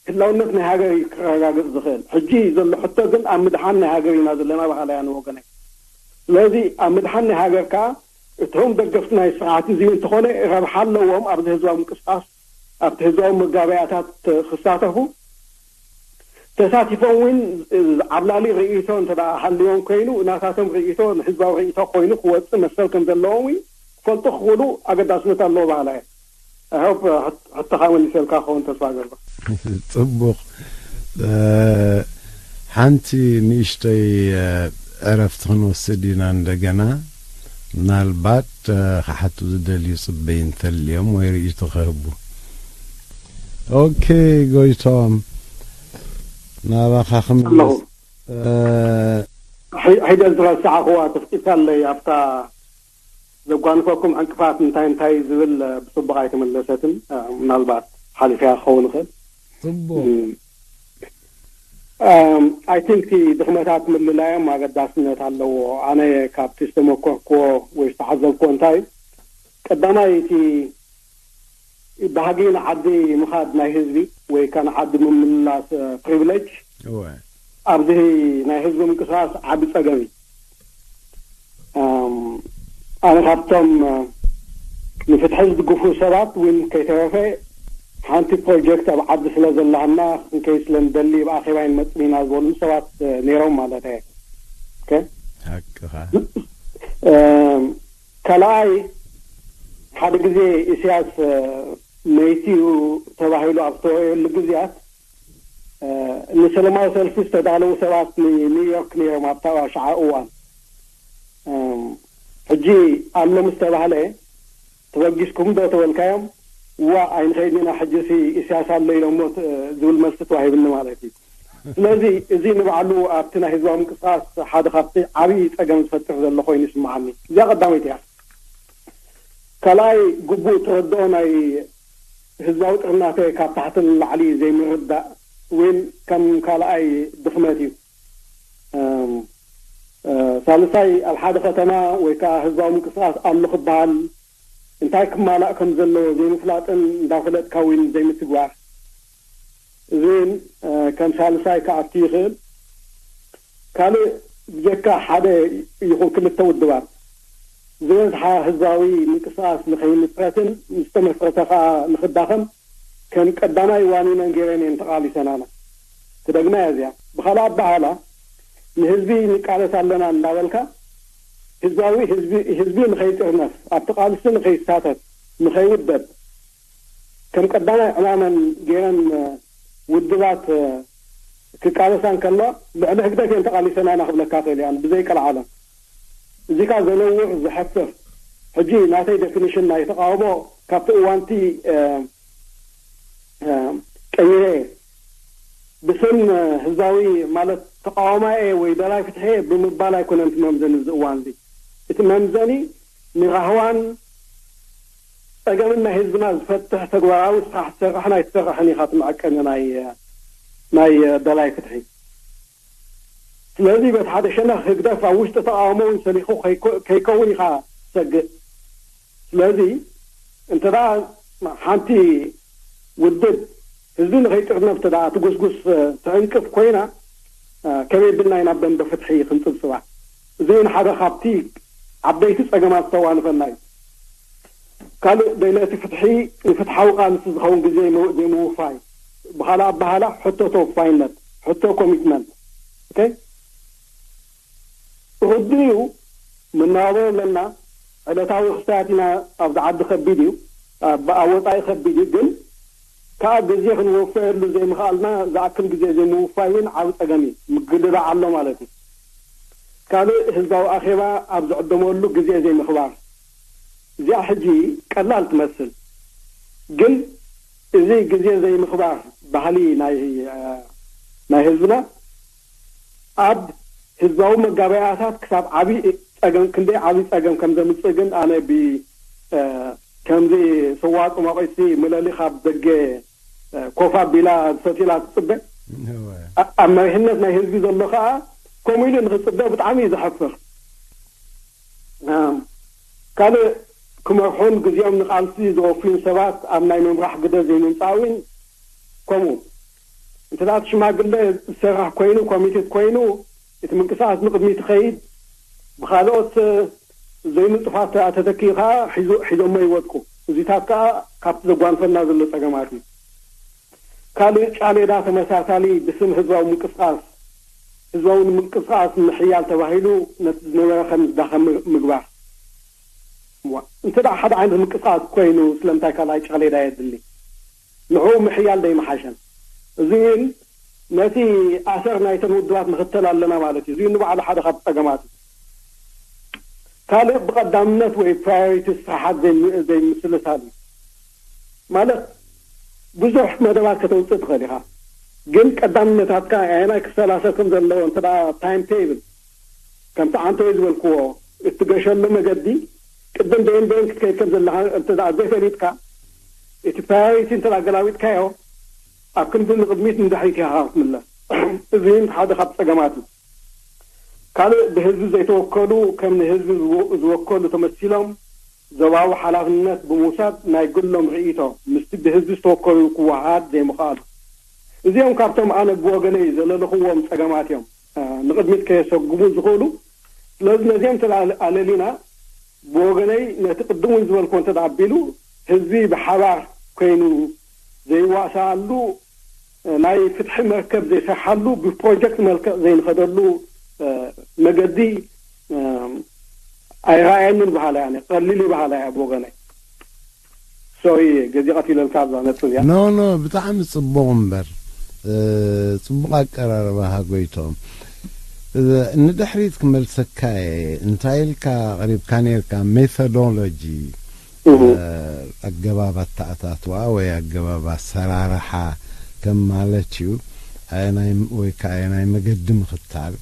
ህላውነት ናይ ሃገር እዩ ክረጋግጽ ዝኽእል። ሕጂ ዘሎ ሕቶ ግን ኣብ ምድሓን ናይ ሃገር ኢና ዘለና ባህል ኣነ ብወገነይ። ስለዚ ኣብ ምድሓን ናይ ሃገር ከኣ እቶም ደገፍቲ ናይ ስርዓት እዚ እንተኾነ ረብሓ ኣለዎም ኣብዚ ህዝባዊ ምንቅስቃስ ኣብቲ ህዝባዊ መጋበያታት ክሳተፉ ተሳቲፎም እውን ዓብላሊ ርእይቶ እንተ ደኣ ሃልዮም ኮይኑ ናታቶም ርእይቶ ንህዝባዊ ርእይቶ ኮይኑ ክወፅእ መሰል ከም ዘለዎም እውን ክፈልጡ ክኽእሉ ኣገዳስነት ኣለዎ በሃላ እየ። I hope ሕቶኻ መሊሰልካ ክኸውን ተስፋ ገርባ። ፅቡቕ። ሓንቲ ንእሽተይ ዕረፍቲ ክንወስድ ኢና እንደገና። ምናልባት ክሓቱ ዝደልዩ ፅበይ እንተልዮም ወይ ርእይቶ ክህቡ። ኦኬ ጎይቶም፣ ናባኻ ኣለኹ። ክምለስ። ሕደ ዝረሳዕኽዋ ተፍጢታለይ ኣብታ ዘጓንፈኩም ዕንቅፋት እንታይ እንታይ ዝብል ብፅቡቕ ኣይተመለሰትን። ምናልባት ሓሊፍያ ክኸውን ይኽእል። ፅቡቕ። I think ድኽመታት ምልላዮም ኣገዳስነት ኣለዎ። ኣነ ካብቲ ዝተመኮርክዎ ወይ ዝተዓዘብክዎ እንታይ እዩ፣ ቀዳማይ እቲ ባህጊ ንዓዲ ምኻድ ናይ ህዝቢ ወይ ከ ንዓዲ ምምልላስ ፕሪቪሌጅ ኣብዚ ናይ ህዝቢ ምንቅስቃስ ዓቢ ጸገም እዩ። ኣነ ካብቶም ንፍትሒ ዝድግፉ ሰባት እውን ከይተረፈ ሓንቲ ፕሮጀክት ኣብ ዓዲ ስለ ዘላህና ክንከይ ስለ ንደሊ ብኣኼባ ይንመጽእ ኢና ዝበሉ ሰባት ነይሮም ማለት እየ። ሓቅኻ። ካልኣይ ሓደ ግዜ ኢሳያስ መይትዩ ተባሂሉ ኣብ ዝተወየሉ ግዜያት ንሰላማዊ ሰልፊ ዝተዳለዉ ሰባት ንኒውዮርክ ነይሮም ኣብታ ሽዓ እዋን። ሕጂ ኣሎ ምስ ተባህለ ተበጊስኩም ዶ ተበልካዮም? ዋ ኣይንኸይድን ኢና ሕጂሲ ኢሳያስ ኣሎ ኢሎሞ ዝብል መልሲ ተዋሂብኒ ማለት እዩ። ስለዚ እዚ ንባዕሉ ኣብቲ ናይ ህዝባዊ ምንቅስቃስ ሓደ ካብቲ ዓብዪ ጸገም ዝፈጥር ዘሎ ኮይኑ ይስምዓኒ። እዚኣ ቀዳመይቲ እያ። ካልኣይ ግቡእ ተረድኦ ናይ ህዝባዊ ጥርናፈ ካብ ታሕቲ ንላዕሊ ዘይምርዳእ እውን ከም ካልኣይ ድኽመት እዩ። ሳልሳይ ኣብ ሓደ ከተማ ወይ ከዓ ህዝባዊ ምንቅስቃስ ኣሎ ክበሃል እንታይ ክማላእ ከም ዘለዎ ዘይምፍላጥን እንዳፈለጥካ እውን ዘይምትግባር እዚ እውን ከም ሳልሳይ ክኣቱ ይኽእል። ካልእ ብጀካ ሓደ ይኹን ክልተ ውድባት ዝበዝሓ ህዝባዊ ምንቅስቃስ ንኸይምስረትን ዝተመስረተ ከዓ ንኽዳኸም ከም ቀዳማይ ዋኒነን ገይረን እየን ተቓሊሰናና። ክደግማ እያ እዚኣ። ብኻልእ ኣበሃህላ ንህዝቢ ንቃለስ ኣለና እንዳበልካ ህዝባዊ ህዝቢ ንኸይጥርነፍ ኣብቲ ቃልሲ ንኸይሳተፍ ንኸይውደብ ከም ቀዳማይ ዕማመን ገይረን ውድባት ክቃለሳ እንከለዋ ልዕሊ ህግደፍ እየን ተቓሊሰናና ክብለካ እኽእል እየ ብዘይ ቀልዓለም። እዚ ከኣ ዘነውር ዘሐፍር ሕጂ ናተይ ዴፊኒሽን ናይ ተቓውሞ ካብቲ እዋንቲ ቀይረ ብስም ህዝባዊ ማለት ተቃዋማይ ወይ ደላይ ፍትሒ ብምባል ኣይኮነን እቲ መምዘኒ እዚ እዋን እዚ። እቲ መምዘኒ ንራህዋን ጸገምን ናይ ህዝብና ዝፈትሕ ተግባራዊ ስራሕ ትሰርሕን ኣይትሰርሕን ኢኻ እቲ መዐቀኒ ናይ ናይ ደላይ ፍትሒ። ስለዚ በቲ ሓደ ሸነኽ ህግደፍ ኣብ ውሽጢ ተቃውሞ እውን ሰሊኹ ከይከውን ኢኻ ትሰግእ። ስለዚ እንተ ሓንቲ ውድብ ህዝቢ ንኸይጥርነፍ እንተ ትጉስጉስ ትዕንቅፍ ኮይና ከመይ ብልና ኢና ደንበ ፍትሒ ክንጽብጽባ? እዚ እውን ሓደ ካብቲ ዓበይቲ ጸገማት ዝተዋንፈና እዩ። ካልእ ደይነቲ ፍትሒ ንፍትሓዊ ቃልሲ ዝኸውን ግዜ ዘይምውፋይ፣ ብኻልእ ኣበሃላ ሕቶ ተወፋይነት፣ ሕቶ ኮሚትመንት። ኦኬ፣ ርዱእ እዩ። መነባብሮ ኣለና፣ ዕለታዊ ክስታያት ኢና። ኣብዚ ዓዲ ከቢድ እዩ፣ ኣብ ወፃኢ ከቢድ እዩ። ግን ከዓ ግዜ ክንወፈየሉ ዘይምኽኣልና ዝኣክል ግዜ ዘይምውፋይ እውን ዓብ ፀገም እዩ። ምግድባዕ ኣሎ ማለት እዩ። ካልእ ህዝባዊ ኣኼባ ኣብ ዝዕደመሉ ግዜ ዘይምኽባር። እዚኣ ሕጂ ቀላል ትመስል፣ ግን እዚ ግዜ ዘይምኽባር ባህሊ ናይ ናይ ህዝብና ኣብ ህዝባዊ መጋበያታት ክሳብ ዓብዪ ፀገም፣ ክንደይ ዓብዪ ፀገም ከም ዘምፅእ ግን ኣነ ብ ከምዚ ስዋ ፅማቑሲ ምለሊ ካብ ደገ ኮፍ ኣቢላ ዝሰትላ ትፅበ ኣብ መሪሕነት ናይ ህዝቢ ዘሎ ከዓ ከምኡ ኢሉ ንክፅበ ብጣዕሚ እዩ ዘሕፍር። ካልእ ክመርሑን ግዜኦም ንቃልሲ ዘወፍዩን ሰባት ኣብ ናይ ምምራሕ ግደ ዘይምምፃእ እውን ከምኡ። እንተ እቲ ሽማግለ ዝሰርሕ ኮይኑ ኮሚትድ ኮይኑ እቲ ምንቅስቃስ ንቅድሚት ይኸይድ፣ ብካልኦት ዘይንጡፋት ተተኪኡ ከዓ ሒዞሞ ይወድቁ። እዚታት ከዓ ካብቲ ዘጓንፈና ዘሎ ፀገማት እዩ። ካልእ ጫሌዳ ተመሳሳሊ ብስም ህዝባዊ ምንቅስቃስ ህዝባዊ ምንቅስቃስ ምሕያል ተባሂሉ ነቲ ዝነበረ ከም ዝዳኸም ምግባር። እንተ ሓደ ዓይነት ምንቅስቃስ ኮይኑ ስለምንታይ ካልኣይ ጫሌዳ የድሊ? ንዕኡ ምሕያል ደይምሓሸን? እዚ እውን ነቲ ኣሰር ናይተን ውድባት ንኽተል ኣለና ማለት እዩ። እዚ ንባዕሉ ሓደ ካብ ፀገማት እዩ። ካልእ ብቐዳምነት ወይ ፕራዮሪቲ ስራሓት ዘይምስልሳል እዩ። ማለት ብዙሕ መደባት ከተውፅእ ትኽእል ኢኻ፣ ግን ቀዳምነታትካ ኣየናይ ክሰላሰል ከም ዘለዎ እንተ ታይም ቴብል ከምቲ ዓንተወይ ዝበልክዎ እትገሸሉ መገዲ ቅድም በየን በየን ክትከይድ ከም ዘለካ እንተ ዘይፈሊጥካ እቲ ፕራዮሪቲ እንተ ኣገላቢጥካዮ ኣብ ክንዲ ንቅድሚት ንድሕሪት ኢኻ ክትምለስ። እዚ ሓደ ካብ ፀገማት እዩ። ካልእ ብህዝቢ ዘይተወከሉ ከም ንህዝቢ ዝወከሉ ተመሲሎም ዞባዊ ሓላፍነት ብምውሳድ ናይ ግሎም ርእይቶ ምስቲ ብህዝቢ ዝተወከሉ ክወሃሃድ ዘይምኽኣሉ። እዚኦም ካብቶም ኣነ ብወገነይ ዘለልኽዎም ጸገማት እዮም ንቕድሚት ከየሰጉሙ ዝኽእሉ። ስለዚ ነዚኦም ተለሊና ብወገነይ ነቲ ቅድም እውን ዝበልክዎ እንተ ኣቢሉ ህዝቢ ብሓባር ኮይኑ ዘይዋሳኣሉ ናይ ፍትሒ መርከብ ዘይሰርሓሉ ብፕሮጀክት መልክዕ ዘይንኸደሉ መገዲ ኣይረኣየንን በሃላ እያ። ቀሊል እዩ በሃላ እያ ብወገነይ። ሶሪ ገዜ ቀቲለልካ ኣብዛ ነጥብ እዚኣ። ኖ ኖ፣ ብጣዕሚ ጽቡቕ እምበር ጽቡቕ ኣቀራርባ ሃጎይቶም። ንድሕሪት ክመልሰካ እየ። እንታይ ኢልካ ኣቕሪብካ ነርካ? ሜቶዶሎጂ፣ ኣገባብ ኣተኣታትዋ ወይ ኣገባብ ኣሰራርሓ ከም ማለት እዩ። ኣየናይ ወይ ከዓ ኣየናይ መገዲ ምኽታል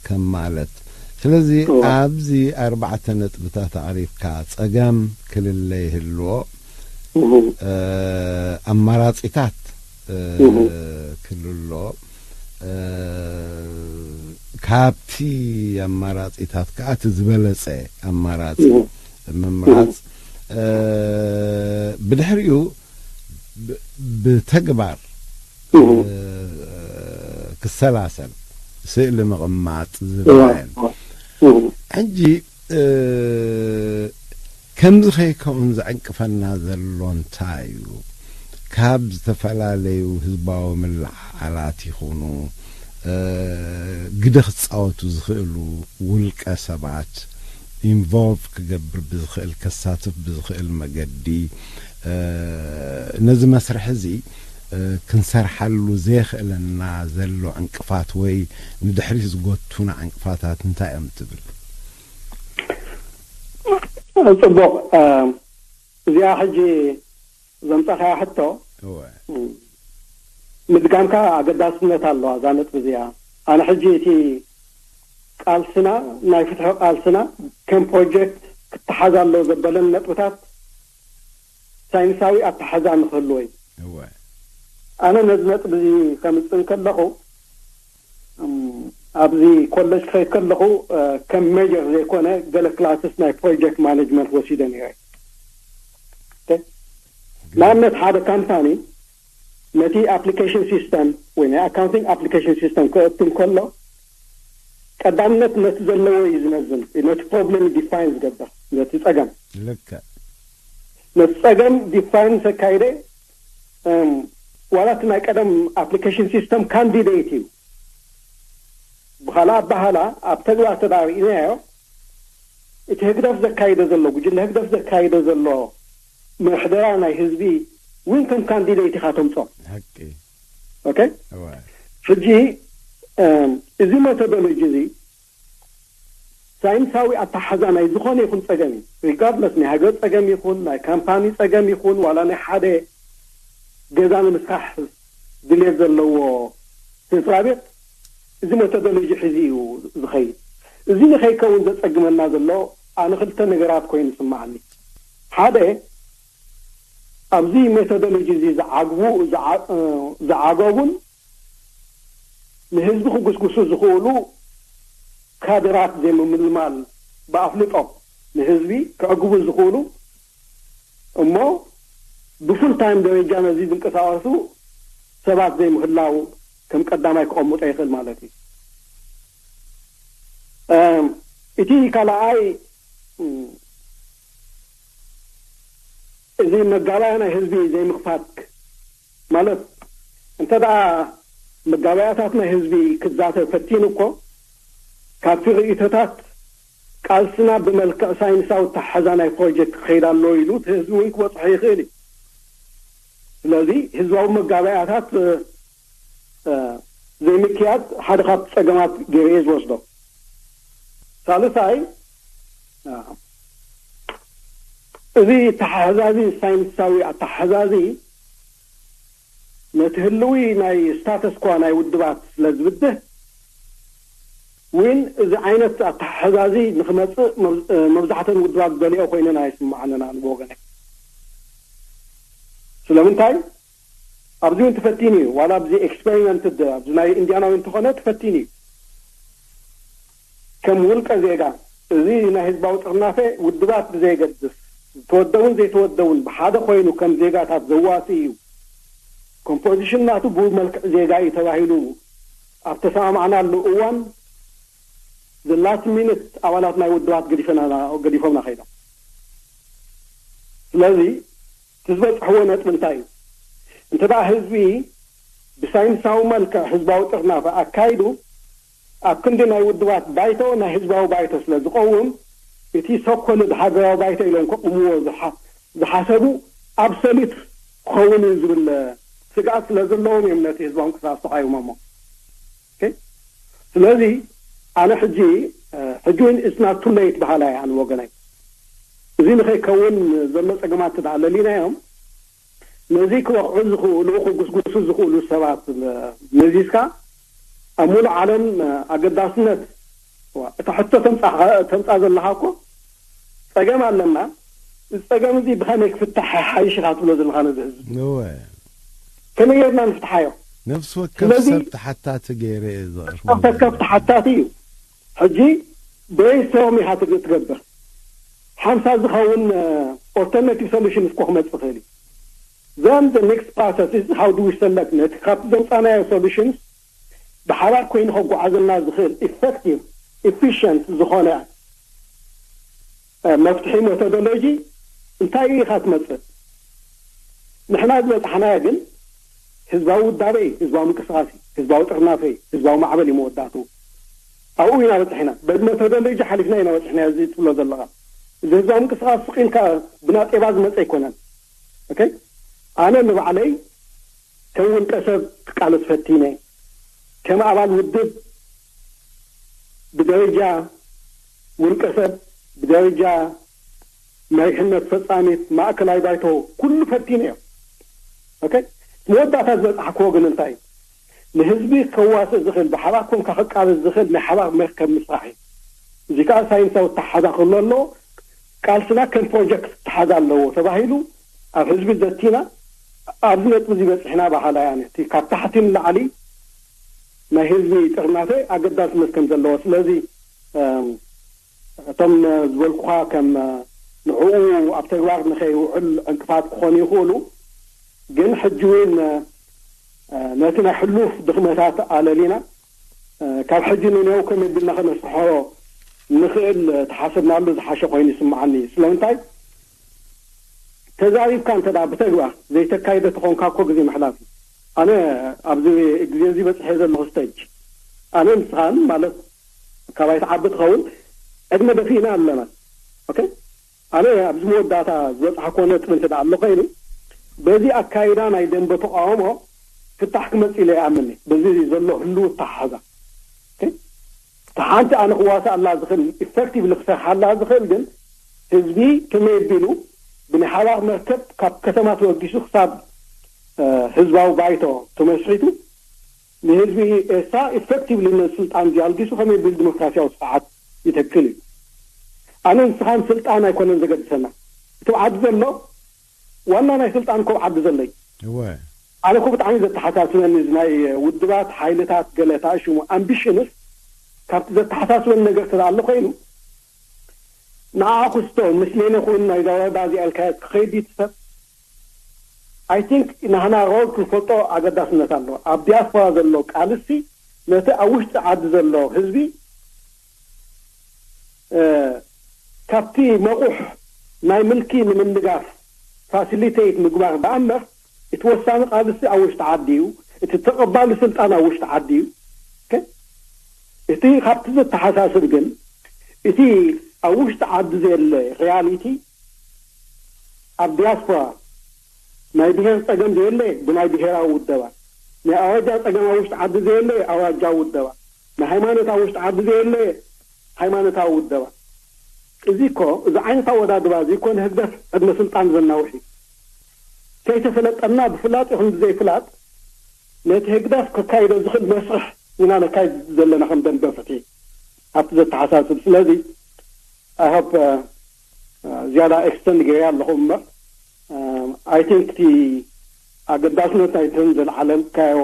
ከም ማለት። ስለዚ ኣብዚ ኣርባዕተ ነጥብታት ኣቕሪብካ፣ ጸገም ክልለ ይህልዎ፣ ኣማራጺታት ክልሎ፣ ካብቲ ኣማራጺታት ከዓ እቲ ዝበለጸ ኣማራጺ ምምራጽ፣ ብድሕሪኡ ብተግባር ክሰላሰል፣ ስእሊ ምቕማጥ ዝበለን። ሕጂ ከምዚ ከይከውን ዘዕንቅፈና ዘሎ እንታይ እዩ? ካብ ዝተፈላለዩ ህዝባዊ ምልዓዓላት ይኹኑ ግደ ክፃወቱ ዝኽእሉ ውልቀ ሰባት ኢንቮልቭ ክገብር ብዝኽእል፣ ከሳትፍ ብዝኽእል መገዲ ነዚ መስርሕ እዚ ክንሰርሓሉ ዘየኽእለና ዘሎ ዕንቅፋት ወይ ንድሕሪት ዝጎቱና ዕንቅፋታት እንታይ እዮም ትብል? ጽቡቕ። እዚኣ ሕጂ ዘምጻኻያ ሕቶ ምድጋምካ ኣገዳስነት ኣለዋ እዛ ነጥቢ እዚኣ። ኣነ ሕጂ እቲ ቃልስና ናይ ፍትሒ ቃልስና ከም ፕሮጀክት ክተሓዝ ኣለዎ ዘበለን ነጥብታት ሳይንሳዊ ኣተሓዛ ንክህልዎ እዩ። ኣነ ነዚ ነጥቢ እዚ ከምፅእ ከለኹ ኣብዚ ኮለጅ ክኸይድ ከለኹ ከም ሜጀር ዘይኮነ ገለ ክላስስ ናይ ፕሮጀክት ማኔጅመንት ወሲደ ነይረ። ንኣብነት ሓደ ካምፓኒ ነቲ ኣፕሊኬሽን ሲስተም ወይ ናይ ኣካውንቲንግ ኣፕሊኬሽን ሲስተም ክእቱ እንከሎ ቀዳምነት ነቲ ዘለዎ እዩ ዝመዝን፣ ነቲ ፕሮብለም ዲፋይን ዝገብር፣ ነቲ ጸገም ልክዕ ነቲ ጸገም ዲፋይን ዘካይደ ዋላ እቲ ናይ ቀደም ኣፕሊኬሽን ሲስተም ካንዲዴት እዩ። ብኻልእ ኣባህላ ኣብ ተግባር ተዳሪእናዮ እቲ ህግደፍ ዘካይደ ዘሎ ጉጅለ ህግደፍ ዘካይደ ዘሎ ምሕደራ ናይ ህዝቢ እውን ከም ካንዲዴት ኢኻ ተምጾ። ሓቂ ኦኬ እዋ ሕጂ እዚ ሜቶዶሎጂ እዚ ሳይንሳዊ ኣተሓዛ ናይ ዝኾነ ይኹን ጸገም እዩ። ሪጋርድለስ ናይ ሃገር ጸገም ይኹን ናይ ካምፓኒ ጸገም ይኹን ዋላ ናይ ሓደ ገዛ ንምስራሕ ድሌት ዘለዎ ስድራ ቤት እዚ ሜቶዶሎጂ ሒዙ እዩ ዝኸይድ። እዚ ንኸይከውን ዘጸግመና ዘሎ ኣነ ክልተ ነገራት ኮይኑ ይስምዓኒ። ሓደ ኣብዚ ሜቶዶሎጂ እዚ ዝዓግቡ ዝዓገቡን ንህዝቢ ክጉስጉሱ ዝኽእሉ ካድራት ዘይምምልማል ብኣፍልጦ ንህዝቢ ክዕግቡ ዝኽእሉ እሞ ብፉል ታይም ደረጃ ነዚ ዝንቀሳቐሱ ሰባት ዘይምህላው ከም ቀዳማይ ክቐምጦ ይኽእል ማለት እዩ። እቲ ካልኣይ እዚ መጋባያ ናይ ህዝቢ ዘይምኽፋት ማለት እንተ ደኣ መጋባያታት ናይ ህዝቢ ክዛተ ፈቲኑ እኮ ካብቲ ርእይቶታት ቃልስና ብመልክዕ ሳይንሳዊ ተሓዛ ናይ ፕሮጀክት ክኸይድ ኣለዎ ኢሉ እቲ ህዝቢ እውን ክበፅሖ ይኽእል እዩ። ስለዚ ህዝባዊ መጋባያታት ዘይምክያድ ሓደ ካብ ፀገማት ገይረ እየ ዝወስዶ። ሳልሳይ እዚ ተሓዛዚ ሳይንሳዊ ኣተሓዛዚ ነቲ ህልዊ ናይ ስታተስ ኳ ናይ ውድባት ስለ ዝብድህ እውን እዚ ዓይነት ኣተሓዛዚ ንክመፅእ መብዛሕተን ውድባት ዝደልዮ ኮይነን ኣይስምዓንን ኣነ ብወገነይ። ስለምንታይ ኣብዚ እውን ተፈቲኑ እዩ። ዋላ ኣብዚ ኤክስፐሪመንት ኣብዚ ናይ ኢንዲያና እውን እንተኾነ ተፈቲኑ እዩ። ከም ውልቀ ዜጋ እዚ ናይ ህዝባዊ ጥርናፈ ውድባት ብዘየገድስ ዝተወደቡን ዘይተወደቡን ብሓደ ኮይኑ ከም ዜጋታት ዘዋሲ እዩ። ኮምፖዚሽን ናቱ ብመልክዕ ዜጋ እዩ ተባሂሉ ኣብ ተሰማማዕናሉ እዋን ዘላስት ሚኒት ኣባላት ናይ ውድባት ገዲፎምና ከይዶም። ስለዚ እቲ ዝበፅሕዎ ነጥቢ እንታይ እዩ? እንተ ደኣ ህዝቢ ብሳይንሳዊ መልክዕ ህዝባዊ ጥርናፈ ኣካይዱ ኣብ ክንዲ ናይ ውድባት ባይቶ ናይ ህዝባዊ ባይቶ ስለ ዝቐውም እቲ ሶኮልድ ሃገራዊ ባይቶ ኢሎም ከቕምዎ ዝሓሰቡ ኣብሰሉት ክኸውን እዩ ዝብል ስግኣት ስለ ዘለዎም እዮም ነቲ ህዝባዊ ምንቅስቃስ ተቓይሞሞ። ስለዚ ኣነ ሕጂ ሕጂ እውን it's not too late በሃላይ ኣነ ወገነይ። እዚ ንኸይከውን ዘሎ ጸገማት እንተ ደኣ ለሊናዮም ነዚ ክወቕዑ ዝኽእሉ ክጉስጉሱ ዝኽእሉ ሰባት መዚዝካ ኣብ ሙሉእ ዓለም ኣገዳስነት እታ ሕቶ ተምጻ ዘለኻ እኮ ጸገም ኣለና። እዚ ጸገም እዚ ብኸመይ ክፍታሕ ሓይሽ ኢኻ ትብሎ ዘለኻ ነዚ ህዝቢ? እወ። ከመይ ጌርና ንፍትሓዮ? ነፍሲ ወከፍ ስለዚ ሰብ ተሓታቲ ገይረ እየ ዘቕርቦ። ነፍሲ ወከፍ ተሓታቲ እዩ። ሕጂ ብሬንስቶርም ኢኻ ትግ- ትገብር። ሓምሳ ዝኸውን ኦልተርናቲቭ ሶሉሽንስ እኮ ክመጽእ ይኽእል እዩ። Then the next process is how do we select ነቲ ካብቲ ዘምጻናዮ ሶሉሽንስ ብሓባር ኮይኑ ከጓዓዘልና ዝኽእል ኢፌክቲቭ ኢፊሽንት ዝኾነ መፍትሒ ሜቶዶሎጂ እንታይ እዩ ኢኻ ትመፅእ? ንሕና ዝበፃሕናዮ ግን ህዝባዊ ውዳበ እዩ፣ ህዝባዊ ምንቅስቃስ እዩ፣ ህዝባዊ ጥርናፈ እዩ፣ ህዝባዊ ማዕበል እዩ መወዳእትኡ። ኣብኡ ኢና በፂሕና። በዚ ሜቶዶሎጂ ሓሊፍና ኢና በፂሕና። እዚ ትብሎ ዘለኻ እዚ ህዝባዊ ምንቅስቃስ ስቕ ኢልካ ብናጤባ ዝመፀ ኣይኮነን። ኦኬ፣ ኣነ ንባዕለይ ከም ውልቀ ሰብ ክቃለስ ፈቲነ፣ ከም ኣባል ውድብ ብደረጃ ውልቀ ሰብ፣ ብደረጃ መሪሕነት ፈጻሚት ማእከላይ ባይቶ ኩሉ ፈቲነ እዮም። ኦኬ፣ መወዳእታ ዝበጻሕክዎ ግን እንታይ እዩ? ንህዝቢ ከዋስእ ዝኽእል ብሓባር ኮንካ ክቃለስ ዝኽእል ናይ ሓባር መርከብ ምስራሕ እዩ። እዚ ከዓ ሳይንሳዊ ተሓዛ ክህሉ ኣለዎ። ቃልስና ከም ፕሮጀክት ክተሓዝ ኣለዎ ተባሂሉ ኣብ ህዝቢ ዘቲና ኣብዚ ነጥቢ እዚ በፂሕና በሃላይ ኣነ እቲ ካብ ታሕቲ ንላዕሊ ናይ ህዝቢ ጥርናፈ ኣገዳስነት ከም ዘለዎ። ስለዚ እቶም ዝበልኩኻ ከም ንዕኡ ኣብ ተግባር ንኸይውዕል ዕንቅፋት ክኾኑ ይኽእሉ፣ ግን ሕጂ እውን ነቲ ናይ ሕሉፍ ድኽመታት ኣለሊና ካብ ሕጂ ንኔው ከመይ ቢልና ከነስርሖ ንኽእል ተሓሰብናሉ ዝሓሸ ኮይኑ ይስምዓኒ። ስለምንታይ ተዛሪብካ እንተ ብተግባር ዘይተካይደ ተኾንካ እኮ ግዜ ምሕላፍ እዩ። ኣነ ኣብዚ ግዜ እዚ በፅሐ ዘለኹ ስተጅ ኣነ ንስኻን ማለት ካባይ ትዓቢ ትኸውን ዕድመ ደፊእና ኣለና። ኦኬ ኣነ ኣብዚ መወዳእታ ዝበፅሓ ኮነ ጥብ እንተ ኣሎ ኮይኑ በዚ ኣካይዳ ናይ ደንበ ተቃውሞ ፍታሕ ክመፅእ ኢለ ይኣምን። በዚ ዘሎ ህልው ተሓዛ ሓንቲ ኣነ ክዋሳእ ኣላ ዝኽእል ኢፌክቲቭ ክሰርሓላ ዝኽእል ግን ህዝቢ ከመይ ቢሉ ብናይ ሓባር መርከብ ካብ ከተማ ተወጊሱ ክሳብ ህዝባዊ ባይቶ ተመስሪቱ ንህዝቢ ኤርትራ ኢፌክቲቭሊ ነዚ ስልጣን እዚ ኣልጊሱ ከመይ ቢሉ ዲሞክራሲያዊ ስርዓት ይተክል እዩ። ኣነ ንስኻን ስልጣን ኣይኮነን ዘገድሰና። እቲ ዓዲ ዘሎ ዋና ናይ ስልጣን ኮብ ዓዲ ዘሎ እዩ። እወ ኣነ ኮ ብጣዕሚ ዘተሓሳስበኒ እዚ ናይ ውድባት ሓይልታት ገለ ታሽሙ ኣምቢሽንስ ካብቲ ዘተሓሳስበኒ ነገር ስለ ኣሎ ኮይኑ ንዓ ክስቶ ምስሌነ ኩን ናይ ዛወረዳ እዚኣ ኢልካ ክኸይድ እዩ ትሰብ I think ናህና ሮል ክንፈልጦ ኣገዳስነት ኣሎ። ኣብ ዲያስፖራ ዘሎ ቃልሲ ነቲ ኣብ ውሽጢ ዓዲ ዘሎ ህዝቢ ካብቲ መቑሕ ናይ ምልኪ ንምንጋፍ ፋሲሊቴት ምግባር ደኣ እምበር እቲ ወሳኒ ቃልሲ ኣብ ውሽጢ ዓዲ እዩ። እቲ ተቐባሊ ስልጣን ኣብ ውሽጢ ዓዲ እዩ። እቲ ካብቲ ዘተሓሳስብ ግን እቲ ኣብ ውሽጢ ዓዲ ዘየለ ሪያሊቲ ኣብ ዲያስፖራ ናይ ብሄር ጸገም ዘየለ ብናይ ብሄራዊ ውደባ፣ ናይ ኣውራጃ ጸገም ኣብ ውሽጢ ዓዲ ዘየለ ኣውራጃዊ ውደባ፣ ናይ ሃይማኖት ኣብ ውሽጢ ዓዲ ዘየለ ሃይማኖታዊ ውደባ። እዚ እኮ እዚ ዓይነት ኣወዳድባ እዚ እኮ ንህግደፍ ዕድመ ስልጣን ዘናውሕ እዩ። ከይተፈለጠና ብፍላጥ ይኹን ብዘይፍላጥ ነቲ ህግደፍ ከካይዶ ዝኽእል መስርሕ ኢና ነካይድ ዘለና ከም ደንበ ፍትሒ ኣብቲ ዘተሓሳስብ። ስለዚ I hope ዝያዳ ኤክስተንድ ገይረ ኣለኹ እምበር I think እቲ ኣገዳስነት ናይተን ዘልዓለልካዮ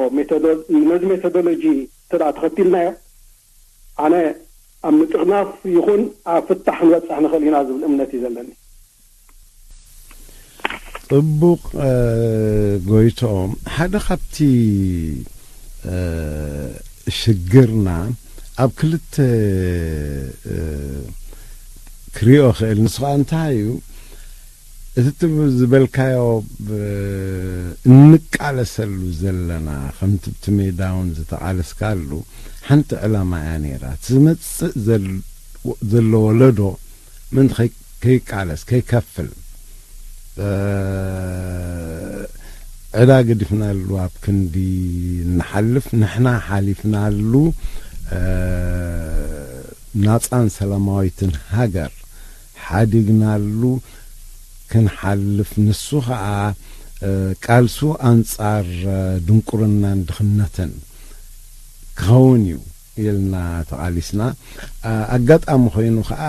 ነዚ ሜቶዶሎጂ እንተ ተኸቲልናዮ ኣነ ኣብ ምጥርናፍ ይኹን ኣብ ፍታሕ ክንበፅሕ ንኽእል ኢና ዝብል እምነት እዩ ዘለኒ። ጽቡቕ ጎይቶም ሓደ ካብቲ ሽግርና ኣብ ክልተ ክሪኦ ክእል ንሱ ከዓ እንታይ እዩ እቲ ትብ ዝበልካዮ እንቃለሰሉ ዘለና ከምቲ ብቲ ሜዳውን ዝተቃለስካሉ ሓንቲ ዕላማ እያ ነይራ እቲ ዝመፅእ ዘሎ ወለዶ ምእንቲ ከይቃለስ ከይከፍል ዕዳ ገዲፍናሉ ኣብ ክንዲ እንሓልፍ ንሕና ሓሊፍናሉ ናፃን ሰላማዊትን ሃገር ሓዲግናሉ ክንሓልፍ ንሱ ከዓ ቃልሱ ኣንፃር ድንቁርናን ድኽነትን ክኸውን እዩ ኢልና ተቓሊስና። ኣጋጣሚ ኮይኑ ከዓ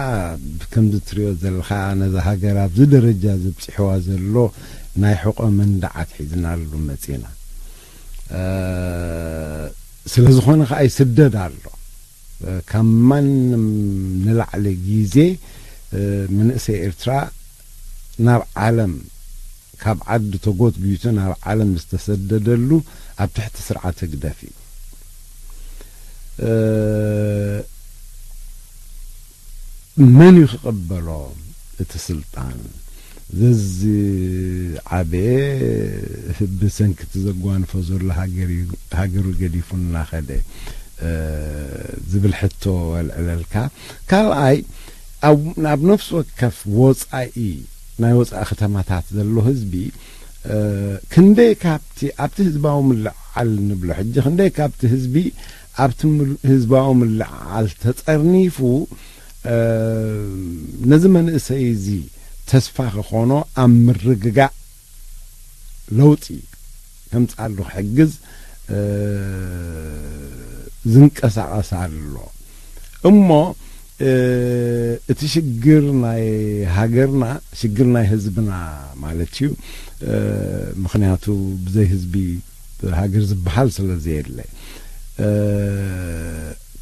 ከምዚ ትሪኦ ዘለካ ነዛ ሃገር ኣብዚ ደረጃ ዘብፂሕዋ ዘሎ ናይ ሕቆ መንድዓት ሒዝናሉ መፂና። ስለ ዝኾነ ከዓ ይስደድ ኣሎ። ካብ ማንም ንላዕሊ ግዜ መንእሰይ ኤርትራ ናብ ዓለም ካብ ዓዲ ተጎትጒቱ ናብ ዓለም ዝተሰደደሉ ኣብ ትሕቲ ስርዓት ህግደፍ እዩ። መን እዩ ክቕበሎ እቲ ስልጣን? ዘዝዓበየ ብሰንኪ እቲ ዘጓንፎ ዘሎ ሃገሩ ገዲፉ እናኸደ ዝብል ሕቶ ኣልዕለልካ። ካልኣይ ኣብ ነፍሲ ወከፍ ወፃኢ ናይ ወፃኢ ከተማታት ዘሎ ህዝቢ ክንደይ ካብቲ ኣብቲ ህዝባዊ ምልዕዓል ንብሎ ሕጂ ክንደይ ካብቲ ህዝቢ ኣብቲ ህዝባዊ ምልዕዓል ተፀርኒፉ ነዚ መንእሰይ እዚ ተስፋ ክኾኖ ኣብ ምርግጋእ ለውጢ ከምፅኣሉ ክሕግዝ ዝንቀሳቐስ ኣሎ እሞ እቲ ሽግር ናይ ሃገርና ሽግር ናይ ህዝብና ማለት እዩ። ምክንያቱ ብዘይ ህዝቢ ሃገር ዝበሃል ስለ ዘየለ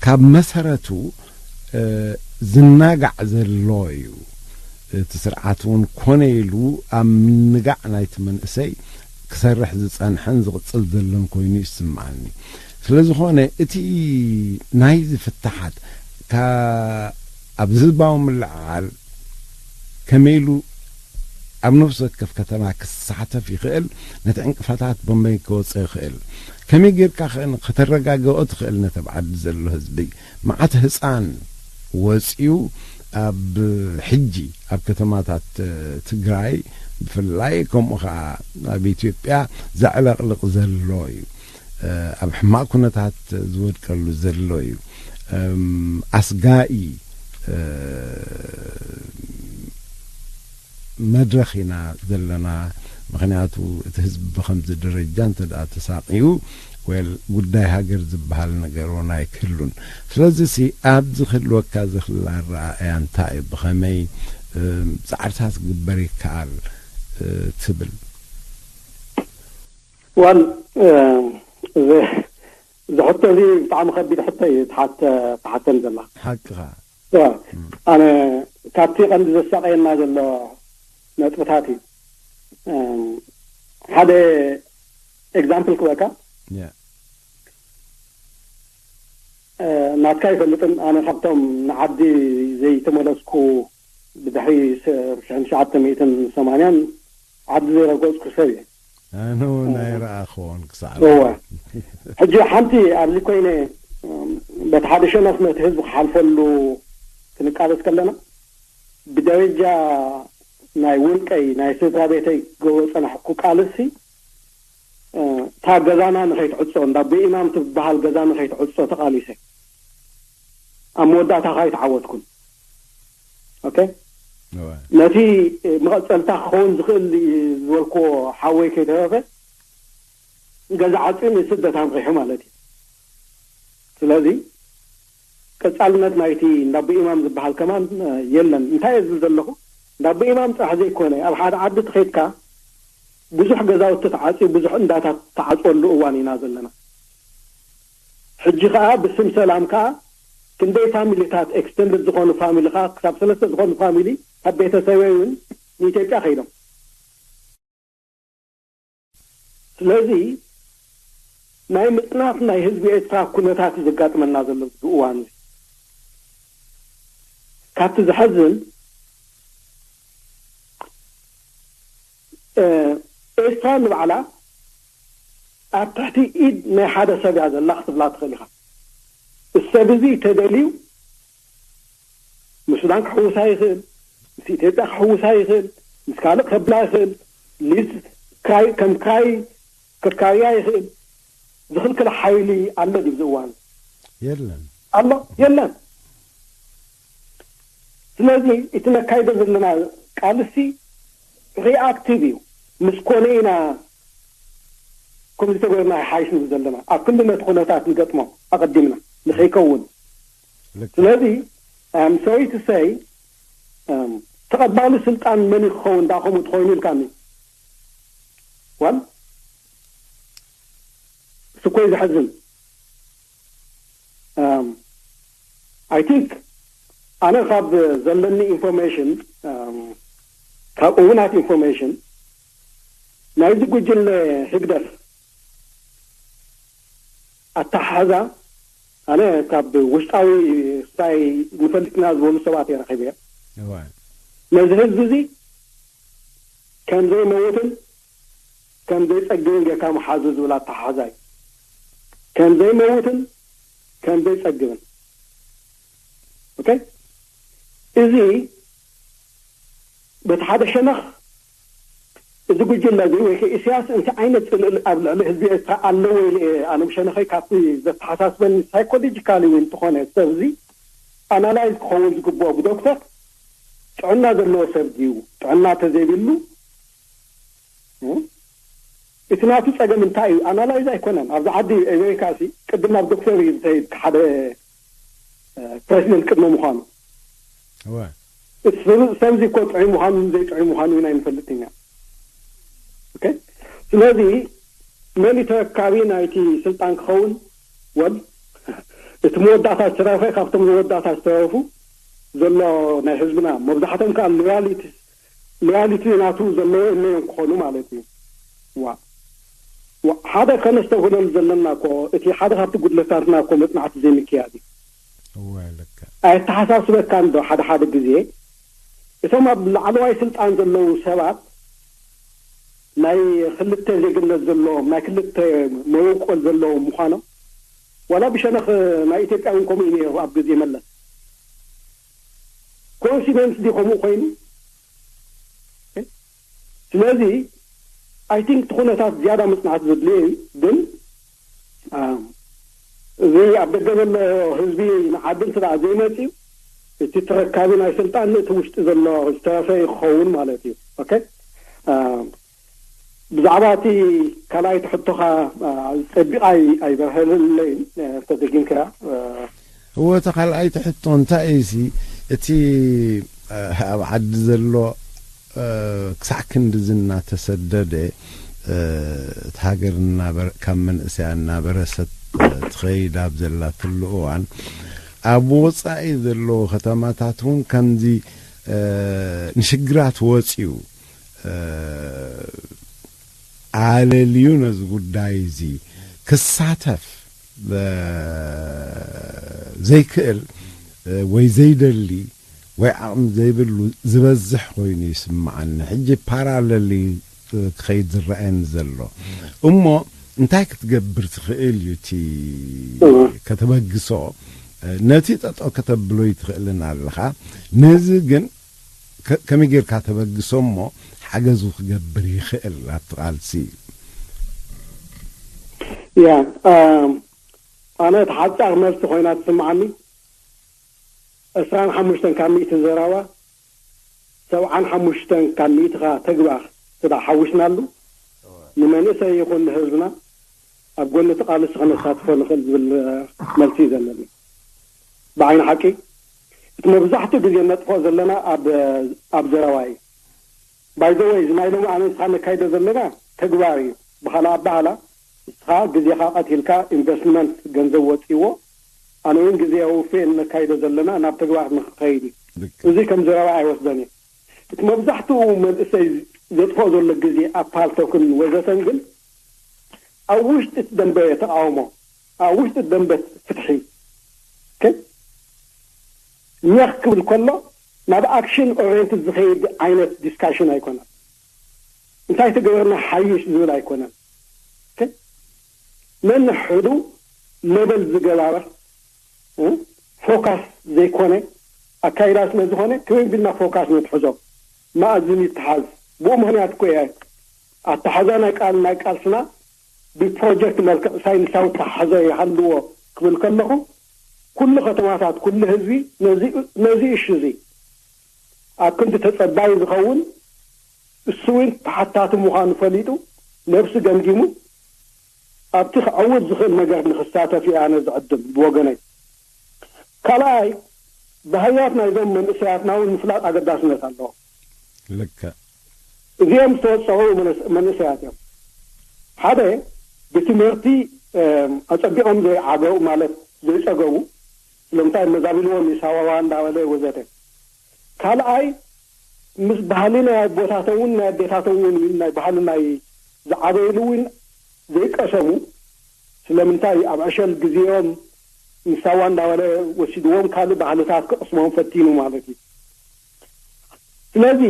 ካብ መሰረቱ ዝናጋዕ ዘሎ እዩ። እቲ ስርዓት እውን ኮነ ኢሉ ኣብ ምንጋዕ ናይቲ መንእሰይ ክሰርሕ ዝጸንሐን ዝቕጽል ዘሎን ኮይኑ ይስምዓኒ። ስለ ዝኾነ እቲ ናይዚ ፍታሓት ካብ ህዝባዊ ምልዕዓል ከመይ ኢሉ ኣብ ነፍሲ ወከፍ ከተማ ክሳተፍ ይኽእል፣ ነቲ ዕንቅፋታት ብኸመይ ክወጽእ ይኽእል፣ ከመይ ጌርካ ከ ከተረጋግኦ ትኽእል ነቲ ኣብ ዓዲ ዘሎ ህዝቢ። መዓት ህጻን ወጺኡ ኣብ ሕጂ ኣብ ከተማታት ትግራይ ብፍላይ ከምኡ ኸዓ ኣብ ኢትዮጵያ ዘዕለቕልቕ ዘሎ እዩ። ኣብ ሕማቕ ኩነታት ዝወድቀሉ ዘሎ እዩ። ኣስጋኢ መድረኽ ኢና ዘለና። ምኽንያቱ እቲ ህዝቢ ብኸምዚ ደረጃ እንተ ደኣ ተሳቕዩ፣ ወል ጉዳይ ሃገር ዝበሃል ነገር እውን ኣይክህሉን። ስለዚ ሲ ኣብዚ ክህልወካ ዝኽእል ኣረኣእያ እንታይ እዩ? ብኸመይ ጻዕርታት ክግበር ይከኣል ትብል? ዋል እዚ ሕቶ እዚ ብጣዕሚ ከቢድ ሕቶ እዩ ትሓተን ዘላ። ሓቅኻ። ኣነ ካብቲ ቀንዲ ዘሳቀየና ዘሎ ነጥብታት እዩ። ሓደ ኤግዛምፕል ክበካ፣ ናትካ ይፈልጥን፣ ኣነ ካብቶም ንዓዲ ዘይተመለስኩ ብድሕሪ ሽሕን ትሽዓተ ሚእትን ሰማንያን ዓዲ ዘይረገጽኩ ሰብ እየ። ኣነ እውን ኣይረኣኽዎን ክሳዕ እወ። ሕጂ ሓንቲ ኣብዚ ኮይነ በቲ ሓደ ሸነኽ ነቲ ህዝቢ ክሓልፈሉ ክንቃለስ ከለና፣ ብደረጃ ናይ ውልቀይ ናይ ስድራ ቤተይ ክገብሮ ዝጸናሕኩ ቃልሲ፣ እታ ገዛና ንኸይትዕጾ፣ እንዳ ኣቦ ኢማም ትበሃል ገዛ ንኸይትዕጾ ተቓሊሰ። ኣብ መወዳእታ ከኣ ኣይተዓወትኩን። ኦኬ፣ ነቲ መቐጸልታ ክኸውን ዝኽእል ዝበልክዎ ሓወይ ከይተረፈ ገዛ ዓጽዩ ንስደት ኣምሪሑ ማለት እዩ። ስለዚ ቀጻልነት ናይቲ እንዳ ኣቦ ኢማም ዝበሃል ከማን የለን። እንታይ እየ ዝብል ዘለኹ? እንዳ ኣቦ ኢማም ጥራሕ ዘይኮነ፣ ኣብ ሓደ ዓዲ ተኸይድካ ብዙሕ ገዛውቲ ተዓጽዩ፣ ብዙሕ እንዳታት ተዓጽወሉ እዋን ኢና ዘለና። ሕጂ ከኣ ብስም ሰላም ከኣ ክንደይ ፋሚሊታት፣ ኤክስተንድድ ዝኾኑ ፋሚሊ ከኣ ክሳብ ሰለስተ ዝኾኑ ፋሚሊ ካብ ቤተሰበይ እውን ንኢትዮጵያ ከይዶም። ስለዚ ናይ ምጽናት ናይ ህዝቢ ኤርትራ ኩነታት እዩ ዘጋጥመና ዘሎ ኣብዚ እዋን እዚ። ካብቲ ዘሕዝን ኤርትራ ንባዕላ ኣብ ትሕቲ ኢድ ናይ ሓደ ሰብ እያ ዘላ ክትብላ ትኽእል ኢኻ። እዚ ሰብ እዚ ተደልዩ ምስ ሱዳን ክሕውሳ ይኽእል፣ ምስ ኢትዮጵያ ክሕውሳ ይኽእል፣ ምስ ካልእ ከብላ ይኽእል፣ ሊዝ ክራይ ከም ክራይ ከካርያ ይኽእል። ዝኽልክል ሓይሊ ኣሎ ድዩ ኣብዚ እዋን? የለን። ኣሎ የለን። ስለዚ እቲ ነካይዶ ዘለና ቃልሲ ሪኣክቲቭ እዩ። ምስ ኮነ ኢና ከምዚ ተገርና ሓይሽ ንብል ዘለና፣ ኣብ ክንዲ ነቲ ኩነታት ንገጥሞ ኣቐዲምና ንኸይከውን። ስለዚ ኣም ሶሪ ቱ ሰይ ተቐባሊ ስልጣን መን ክኸውን ዳ ከምኡ ትኾይኑ ኢልካኒ። ዋል ስኮይ ዘሕዝን። ኣይ ቲንክ ኣነ ካብ ዘለኒ ኢንፎርሜሽን፣ ካብ እውናት ኢንፎርሜሽን ናይዚ ጉጅለ ህግደፍ ኣተሓሕዛ፣ ኣነ ካብ ውሽጣዊ ስታይ ንፈልጥና ዝበሉ ሰባት እየ ረኺበ። ነዚ ህዝቢ እዚ ከም ዘይመውትን ከም ዘይጸግብን ጌርካ ምሓዙ ዝብል ኣተሓሕዛ እዩ። ከም ዘይመውትን ከም ዘይጸግብን። ኦኬ፣ እዚ በቲ ሓደ ሸነኽ እዚ ጉጅለ እዚ ወይ ከ ኢሳያስ እንታይ ዓይነት ጽልእ ኣብ ልዕሊ ህዝቢ ኤርትራ ኣለዎ ኢለ እየ ኣነ ብሸነኸይ ካብቲ ዘተሓሳስበኒ ሳይኮሎጂካሊ እውን እንተኾነ ሰብ እዚ ኣናላይዝ ክኸውን ዝግብኦ ብዶክተር ጥዕና ዘለዎ ሰብ ድዩ? ጥዕና ተዘይብሉ እቲ ናቱ ጸገም እንታይ እዩ? ኣናላይዝ ኣይኮነን። ኣብዚ ዓዲ ኣሜሪካ ሲ ቅድም ናብ ዶክተር እዩ ዝኸይድ ሓደ ፕሬዚደንት ቅድሚ ምዃኑ። ሰብዚ እኮ ጥዑይ ምዃኑ ዘይጥዑይ ምዃኑ ኢና ይንፈልጥ ኢና። ስለዚ መን ተረካቢ ናይቲ ስልጣን ክኸውን? ወል እቲ መወዳእታ ዝተረፈ ካብቶም መወዳእታ ዝተረፉ ዘሎ ናይ ህዝብና መብዛሕቶም ከዓ ሎያሊቲ ሎያሊቲ ናቱ ዘለዎ እነዮም ክኾኑ ማለት እዩ። ዋ ሓደ ከነስተውህሎም ዘለና እኮ፣ እቲ ሓደ ካብቲ ጉድለታትና እኮ መጽናዕቲ ዘይምክያድ እዩ። እወ፣ ልክዕ። ኣየተሓሳስበካን ዶ ሓደ ሓደ ግዜ እቶም ኣብ ላዕለዋይ ስልጣን ዘለዉ ሰባት ናይ ክልተ ዜግነት ዘለዎም፣ ናይ ክልተ መበቆል ዘለዎም ምዃኖም? ዋላ ብሸነኽ ናይ ኢትዮጵያ እውን ከምኡ እዩ ነይሩ ኣብ ግዜ መለስ። ኮንሲደንስ ድዩ ከምኡ ኮይኑ? ስለዚ ኣይ ቲንክ እቲ ኩነታት ዝያዳ መጽናዕቲ ዘድልዮ እዩ። ግን አ፣ እዚ ኣብ ደገ ዘሎ ህዝቢ ንዓዲ እንተ ደኣ ዘይመጽዩ፣ እቲ ተረካቢ ናይ ስልጣን እቲ ውሽጢ ዘሎ ዝተረፈ ክኸውን ማለት እዩ። ኦኬ። አ፣ ብዛዕባ እቲ ካልኣይቲ ሕቶኻ፣ አ፣ ጸቢቓ ኣይ-፣ ኣይበርሀለይን፣ አ፣ እንተደጊምካያ። አ፣ እወ፣ እታ ካልኣይቲ ሕቶ እንታይ እዩሲ፣ እቲ፣ አ፣ ኣብ ዓዲ ዘሎ፣ አ፣ ክሳዕ ክንድዚ እናተሰደደ፣ አ፣ እቲ ሃገር እናበረ-፣ ካብ መንእሰያ እናበረሰት፣ አ፣ ትኸይድ ኣብ ዘላትሉ እዋን፣ ኣብ ወጻኢ ዘለዉ ከተማታት እውን ከምዚ፣ አ፣ ንሽግራት ወጺኡ፣ አ፣ ኣለልዩ ነዚ ጉዳይ እዚ ክሳተፍ፣ አ፣ ዘይክእል፣ አ፣ ወይ ዘይደሊ ወይ ዓቕሚ ዘይብሉ ዝበዝሕ ኮይኑ ይስምዓኒ። ሕጂ ፓራለል እዩ ክኸይድ ዝረኣየኒ ዘሎ። እሞ እንታይ ክትገብር ትኽእል እዩ? እቲ ከተበግሶ፣ ነቲ ጠጠው ከተብሎ ይትኽእልን ኣለኻ። ነዚ ግን ከ-፣ ከመይ ጌርካ ተበግሶ እሞ ሓገዙ ክገብር ይኽእል ኣብቲ ቃልሲ? ያ፣ ኣም፣ ኣነ እቲ ሓጻር መልሲ ኮይና ትስምዓኒ፣ ዕስራን ሓሙሽተን ካብ ሚእቲ ዘረባ፣ ሰብዓን ሓሙሽተን ካብ ሚእቲ ኸኣ ተግባር ስለ ሓዊስናሉ፣ ንመንእሰይ ይኹን ንህዝብና ኣብ ጎኒ እቲ ቃልሲ ከነሳትፎ ንኽእል ዝብል፣ እ፣ መልሲ እዩ ዘለኒ። ብዓይኒ ሓቂ፣ እቲ መብዛሕትኡ ግዜ እነጥፍኦ ዘለና ኣብ፣ ኣብ ዘረባ እዩ። ባይ ዘ ወይ፣ እዚ ናይ ሎሚ ኣነ ንስኻ ነካይዶ ዘለና ተግባር እዩ። ብኻልእ ኣበሃህላ፣ ንስኻ ግዜኻ ቀቲልካ ኢንቨስትመንት ገንዘብ ወጺእዎ፣ ኣነ እውን ግዜ ኣውፌ እነካይዶ ዘለና ናብ ተግባር ንኽኸይድ እዩ። ልክ። እዚ ከም ዘረባ ኣይወስዶን እየ። እቲ መብዛሕትኡ መንእሰይ ዘጥፍኦ ዘሎ ግዜ ኣብ ፓልቶክን ወዘተን ግን ኣብ ውሽጢ እቲ ደንበ ተቃውሞ፣ ኣብ ውሽጢ እቲ ደንበ ፍትሒ፣ ኦኬ? ኛኽ ክብል ከሎ ናብ ኣክሽን ኦሪየንትድ ዝኸይድ ዓይነት ዲስካሽን ኣይኮነን። እንታይ ተገበርና ሓይሽ ዝብል ኣይኮነን። ኦኬ? ነንሕዱ ሌቨል ዝገባበር፣ እ፣ ፎካስ ዘይኮነ ኣካይዳ ስለ ዝኾነ፣ ከመይ ቢልና ፎካስ ንትሕዞ? መኣዝን ይተሓዝ። ብኡ ምኽንያት እኮ እየ ኣተሓዛ ናይ ቃል-፣ ናይ ቃልስና ብፕሮጀክት መልክዕ ሳይንሳዊ ኣተሓሕዛ ይሃልዎ ክብል ከለኹ፣ ኩሉ ከተማታት፣ ኩሉ ህዝቢ ነዚ፣ ነዚ እሹ እዚ ኣብ ክንዲ ተጸባይ ዝኸውን፣ እሱ እውን ተሓታቲ ምዃኑ ፈሊጡ፣ ነብሱ ገምጊሙ፣ ኣብቲ ክዕውት ዝኽእል ነገር ንኽሳተፍ እዩ ኣነ ዝዕድም ብወገነይ። ካልኣይ፣ ባህርያት ናይዞም መንእሰያትና እውን ምፍላጥ ኣገዳስነት ኣለዎ። ልክዕ። እዚኦም ዝተወፀዑ መንእስ-፣ መንእሰያት እዮም። ሓደ፣ ብትምህርቲ፣ እም፣ ኣጸቢቖም ዘይዓገቡ፣ ማለት ዘይጸገቡ፣ ስለምንታይ መዛቢልዎም ይሳዋዋ እንዳበለ ወዘተ። ካልኣይ፣ ምስ ባህሊ ናይ ኣቦታቶም እውን ናይ ኣዴታቶም እውን፣ እውን ናይ ባህሊ ናይ ዝዓበይሉ እውን ዘይቀሰሙ፣ ስለምንታይ ኣብ ዕሸል ግዜኦም ንሳዋ እንዳበለ ወሲድዎም ካልእ ባህልታት ክቕስሞም ፈቲኑ ማለት እዩ። ስለዚ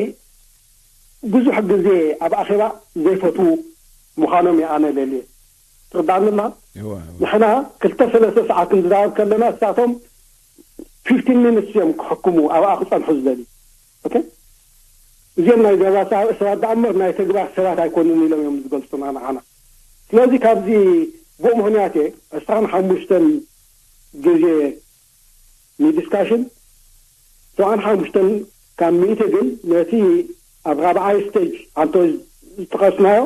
ብዙሕ ግዜ ኣብ ኣኼባ ዘይፈትዉ ምዃኖም እየ ኣነ ለልየ። ትርዳእኒ ኣለኻ? እወ፣ እወ። ንሕና ክልተ ሰለስተ ሰዓት ክንዝራረብ ከለና፣ እሳቶም ፊፍቲን ሚኒትስ እዮም ክሕክሙ ኣብኣ ክጸንሑ ዝደልዩ። ኦኬ? እዚኦም ናይ ዘባ ሰ-፣ ሰባት ደኣ እምበር ናይ ተግባር ሰባት ኣይኮኑን ኢሎም እዮም ዝገልጹና ንዓና። ስለዚ ካብዚ ብኡ ምኽንያት እየ ዕስራን ሓሙሽተን ግዜ ንዲስካሽን፣ ሰብዓን ሓሙሽተን ካብ ሚእቲ ግን ነቲ ኣብ ራብዓይ ስቴጅ ኣንቶ ዝጠቐስናዮ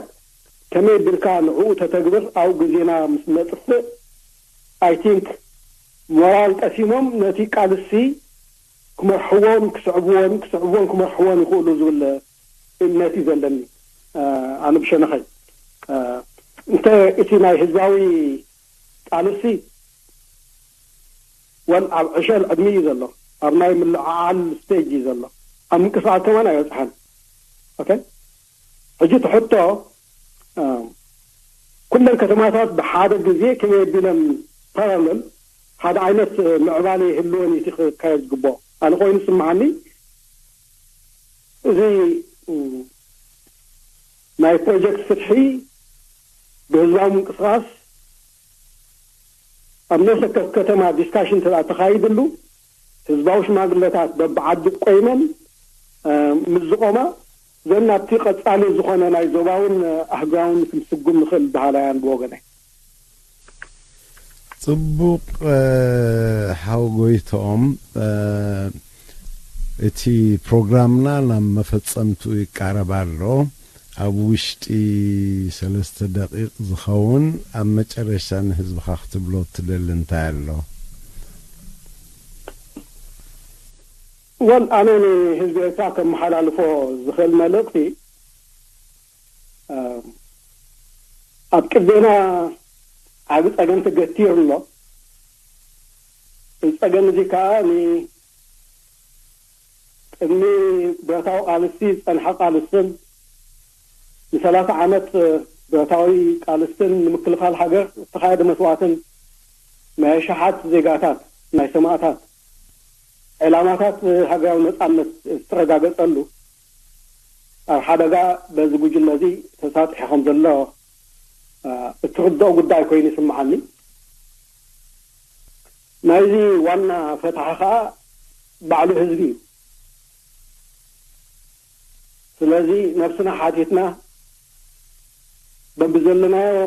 ከመይ ብልካ ንዕኡ ተተግብር ኣብኡ ግዜና ምስ ነጥፍእ፣ ኣይ ቲንክ ሞራል ቀሲሞም ነቲ ቃልሲ ክመርሕዎን ክስዕብዎን፣ ክስዕብዎን ክመርሕዎን ይኽእሉ ዝብል እምነት እዩ ዘለኒ። እ፣ ኣነ ብሸነኸይ፣ እ፣ እንተ እቲ ናይ ህዝባዊ ቃልሲ ወል ኣብ ዕሸል ዕድሚ እዩ ዘሎ፣ ኣብ ናይ ምልዕዓል ስቴጅ እዩ ዘሎ፣ ኣብ ምንቅስቃስ ከማን ኣይበጽሐን። ኦኬ፣ ሕጂ እቲ ሕቶ፣ እ፣ ኩለን ከተማታት ብሓደ ግዜ ከመይ ኣቢለን ፓራለል ሓደ ዓይነት ምዕባለ ይህልወን እዩ ክካየድ ዝግብኦ። ኣነ ኮይኑ ዝስምዓኒ እዚ ናይ ፕሮጀክት ፍትሒ ብህዝባዊ ምንቅስቃስ ኣብ ነፍሰ ወከፍ ከተማ ዲስካሽን እንተ ተኻይድሉ ህዝባዊ ሽማግለታት በብዓዲ ቆይመን ምስ ዝቆማ ዘን ኣብቲ ቀጻሊ ዝኾነ ናይ ዞባውን ኣህጉራውን ክንስጉም ንኽእል በሃላያን ብወገነይ። ጽቡቕ። ሓው ጎይትኦም፣ እቲ ፕሮግራምና ናብ መፈጸምትኡ ይቃረብ ኣሎ። ኣብ ውሽጢ ሰለስተ ደቂቕ ዝኸውን ኣብ መጨረሻ ንህዝብኻ ክትብሎ ትደሊ እንታይ ኣሎ? ወል ኣነ ንህዝቢ ኤርትራ ከመሓላልፎ ዝኽእል መልእኽቲ ኣብ ቅድሜና ዓቢ ጸገም ተገቲሩ ኣሎ። እዚ ጸገም እዚ ከኣ ቅድሚ ብረታዊ ቃልሲ ዝጸንሐ ቃልስን ንሰላሳ ዓመት ብረታዊ ቃልስን ንምክልኻል ሃገር ዝተኻየደ መስዋእትን ናይ ኣሽሓት ዜጋታት ናይ ሰማእታት ዕላማታት ሃገራዊ ነጻነት ዝተረጋገጸሉ ኣብ ሓደጋ በዚ ጉጅለ እዚ ተሳጢሑ ከም ዘሎ እትርድኦ ጉዳይ ኮይኑ ይስምዓኒ። ናይዚ ዋና ፈታሒ ከዓ ባዕሉ ህዝቢ እዩ። ስለዚ ነብስና ሓቲትና በብዘለናዮ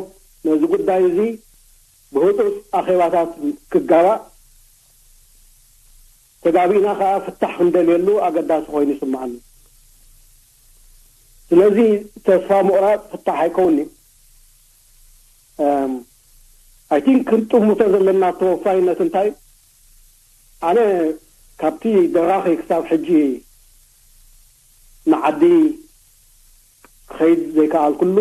ነዚ ጉዳይ እዚ ብህፁፅ ኣኼባታት ክጋባእ ተጋቢእና ከዓ ፍታሕ ክንደልየሉ ኣገዳሲ ኮይኑ ይስምዓኒ። ስለዚ ተስፋ ምቑራፅ ፍታሕ ኣይከውን እዩ። I think ክንጥምቶ ዘለና ተወፋይነት እንታይ ኣነ ካብቲ ደራኺ ክሳብ ሕጂ ንዓዲ ክኸይድ ዘይከኣልኩሉ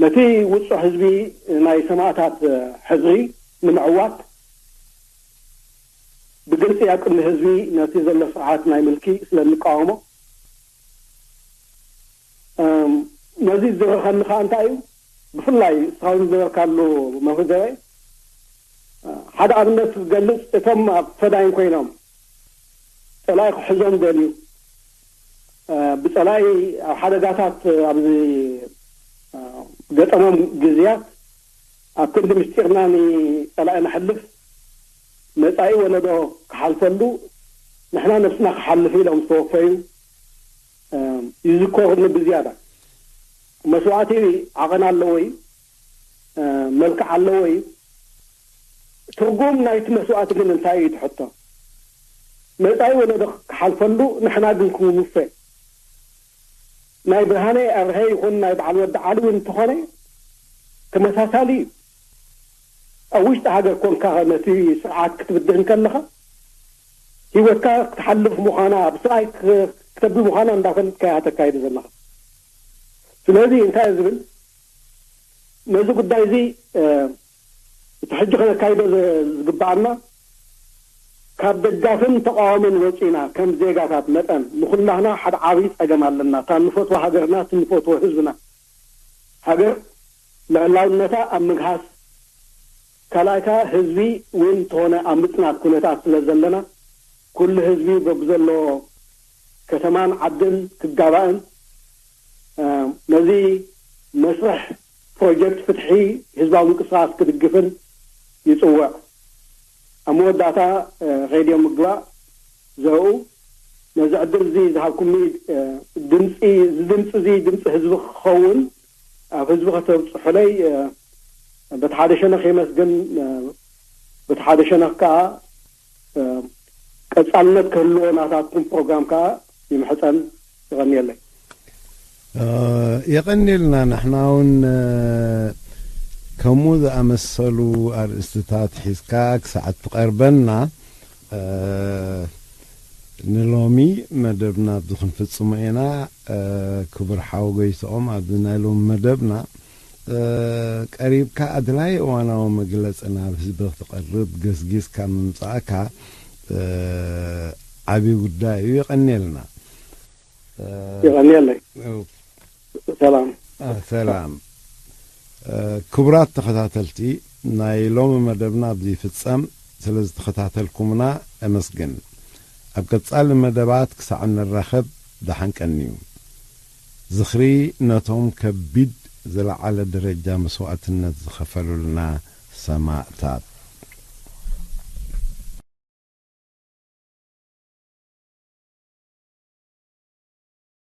ነቲ ውፁዕ ህዝቢ ናይ ሰማእታት ሕዝሪ ንምዕዋት ብግልፂ ኣብ ቅድሚ ህዝቢ ነቲ ዘሎ ስርዓት ናይ ምልኪ ስለ እንቃወሞ ነዚ ዝረኸኒ ከዓ እንታይ እዩ ብፍላይ እስኻውን ዝበልካሉ መፍዘረ ሓደ ኣብነት ዝገልፅ እቶም ኣብ ፈዳይን ኮይኖም ፀላኢ ክሕዞም ደልዩ ብፀላኢ ኣብ ሓደጋታት ኣብዚ ገጠሞም ግዝያት ኣብ ክንዲ ምስጢርና ንፀላኢ ነሕልፍ መፃኢ ወለዶ ክሓልፈሉ ንሕና ነብስና ክሓልፍ ኢሎም ዝተወፈዩ ይዝከሩኒ ብዝያዳ። መስዋእቲ ዓቐን ኣለዎ እዩ፣ መልክዕ ኣለዎ እዩ። ትርጉም ናይቲ መስዋእቲ ግን እንታይ እዩ ትሕቶ? መፃኢ ወለዶ ክሓልፈሉ ንሕና ግን ክንውፈ ናይ ብርሃነ ኣብርሀ ይኹን ናይ በዓል ወዲ ዓሊ እውን እንተኾነ ተመሳሳሊ እዩ። ኣብ ውሽጢ ሃገር ኮንካ ነቲ ስርዓት ክትብድህ እንከለኻ ህይወትካ ክትሓልፍ ምዃና ብስቓይ ክተብል ምዃና እንዳፈለጥካ እያ ተካይዶ ዘለኻ። ስለዚ እንታይ ዝብል ነዚ ጉዳይ እዚ እቲ ሕጂ ከነካይዶ ዝግብኣና ካብ ደጋፍን ተቃዋምን ወፂና ከም ዜጋታት መጠን ንኩላህና ሓደ ዓብይ ፀገም ኣለና። እታ እንፈትዋ ሃገርና፣ እቲ እንፈትዎ ህዝብና፣ ሃገር ልዕላውነታ ኣብ ምግሃስ፣ ካልኣይታ ህዝቢ እውን እንተኾነ ኣብ ምፅናት ኩነታት ስለ ዘለና ኩሉ ህዝቢ በብዘለዎ ከተማን ዓድን ክጋባእን ነዚ መስርሕ ፕሮጀክት ፍትሒ ህዝባዊ ምንቅስቃስ ክድግፍን ይፅውዕ። ኣብ መወዳእታ ሬድዮ ምግባእ ዘርኡ ነዚ ዕድል እዚ ዝሃብኩምኒ ድምፂ እዚ ድምፂ እዚ ድምፂ ህዝቢ ክኸውን ኣብ ህዝቢ ከተብፅሑለይ በቲ ሓደ ሸነኽ የመስግን፣ በቲ ሓደ ሸነኽ ከዓ ቀፃልነት ክህልዎ ናታትኩም ፕሮግራም ከዓ ይምሕፀን። ይቐንየለይ። የቐንየልና። ንሕና እውን ከምኡ ዝኣመሰሉ ኣርእስትታት ሒዝካ ክሳዕ እትቐርበና ንሎሚ መደብና ኣብዚ ክንፍፅሞ ኢና። ክቡር ሓው ጎይትኦም ኣብዚ ናይ ሎሚ መደብና ቀሪብካ ኣድላይ እዋናዊ መግለፂ ናብ ህዝቢ ክተቕርብ ገስጊስካ ምምፃእካ ዓብዪ ጉዳይ እዩ። የቐንየልና። የቐንየለይ። ሰላም። ሰላም። ክቡራት ተኸታተልቲ፣ ናይ ሎሚ መደብና ኣብዚ ይፍጸም። ስለ ዝተኸታተልኩምና እመስግን። ኣብ ቀጻሊ መደባት ክሳዕ እንራኸብ ደሓን ቀንዩ። ዝኽሪ ነቶም ከቢድ ዝለዓለ ደረጃ መስዋእትነት ዝኸፈሉልና ሰማእታት።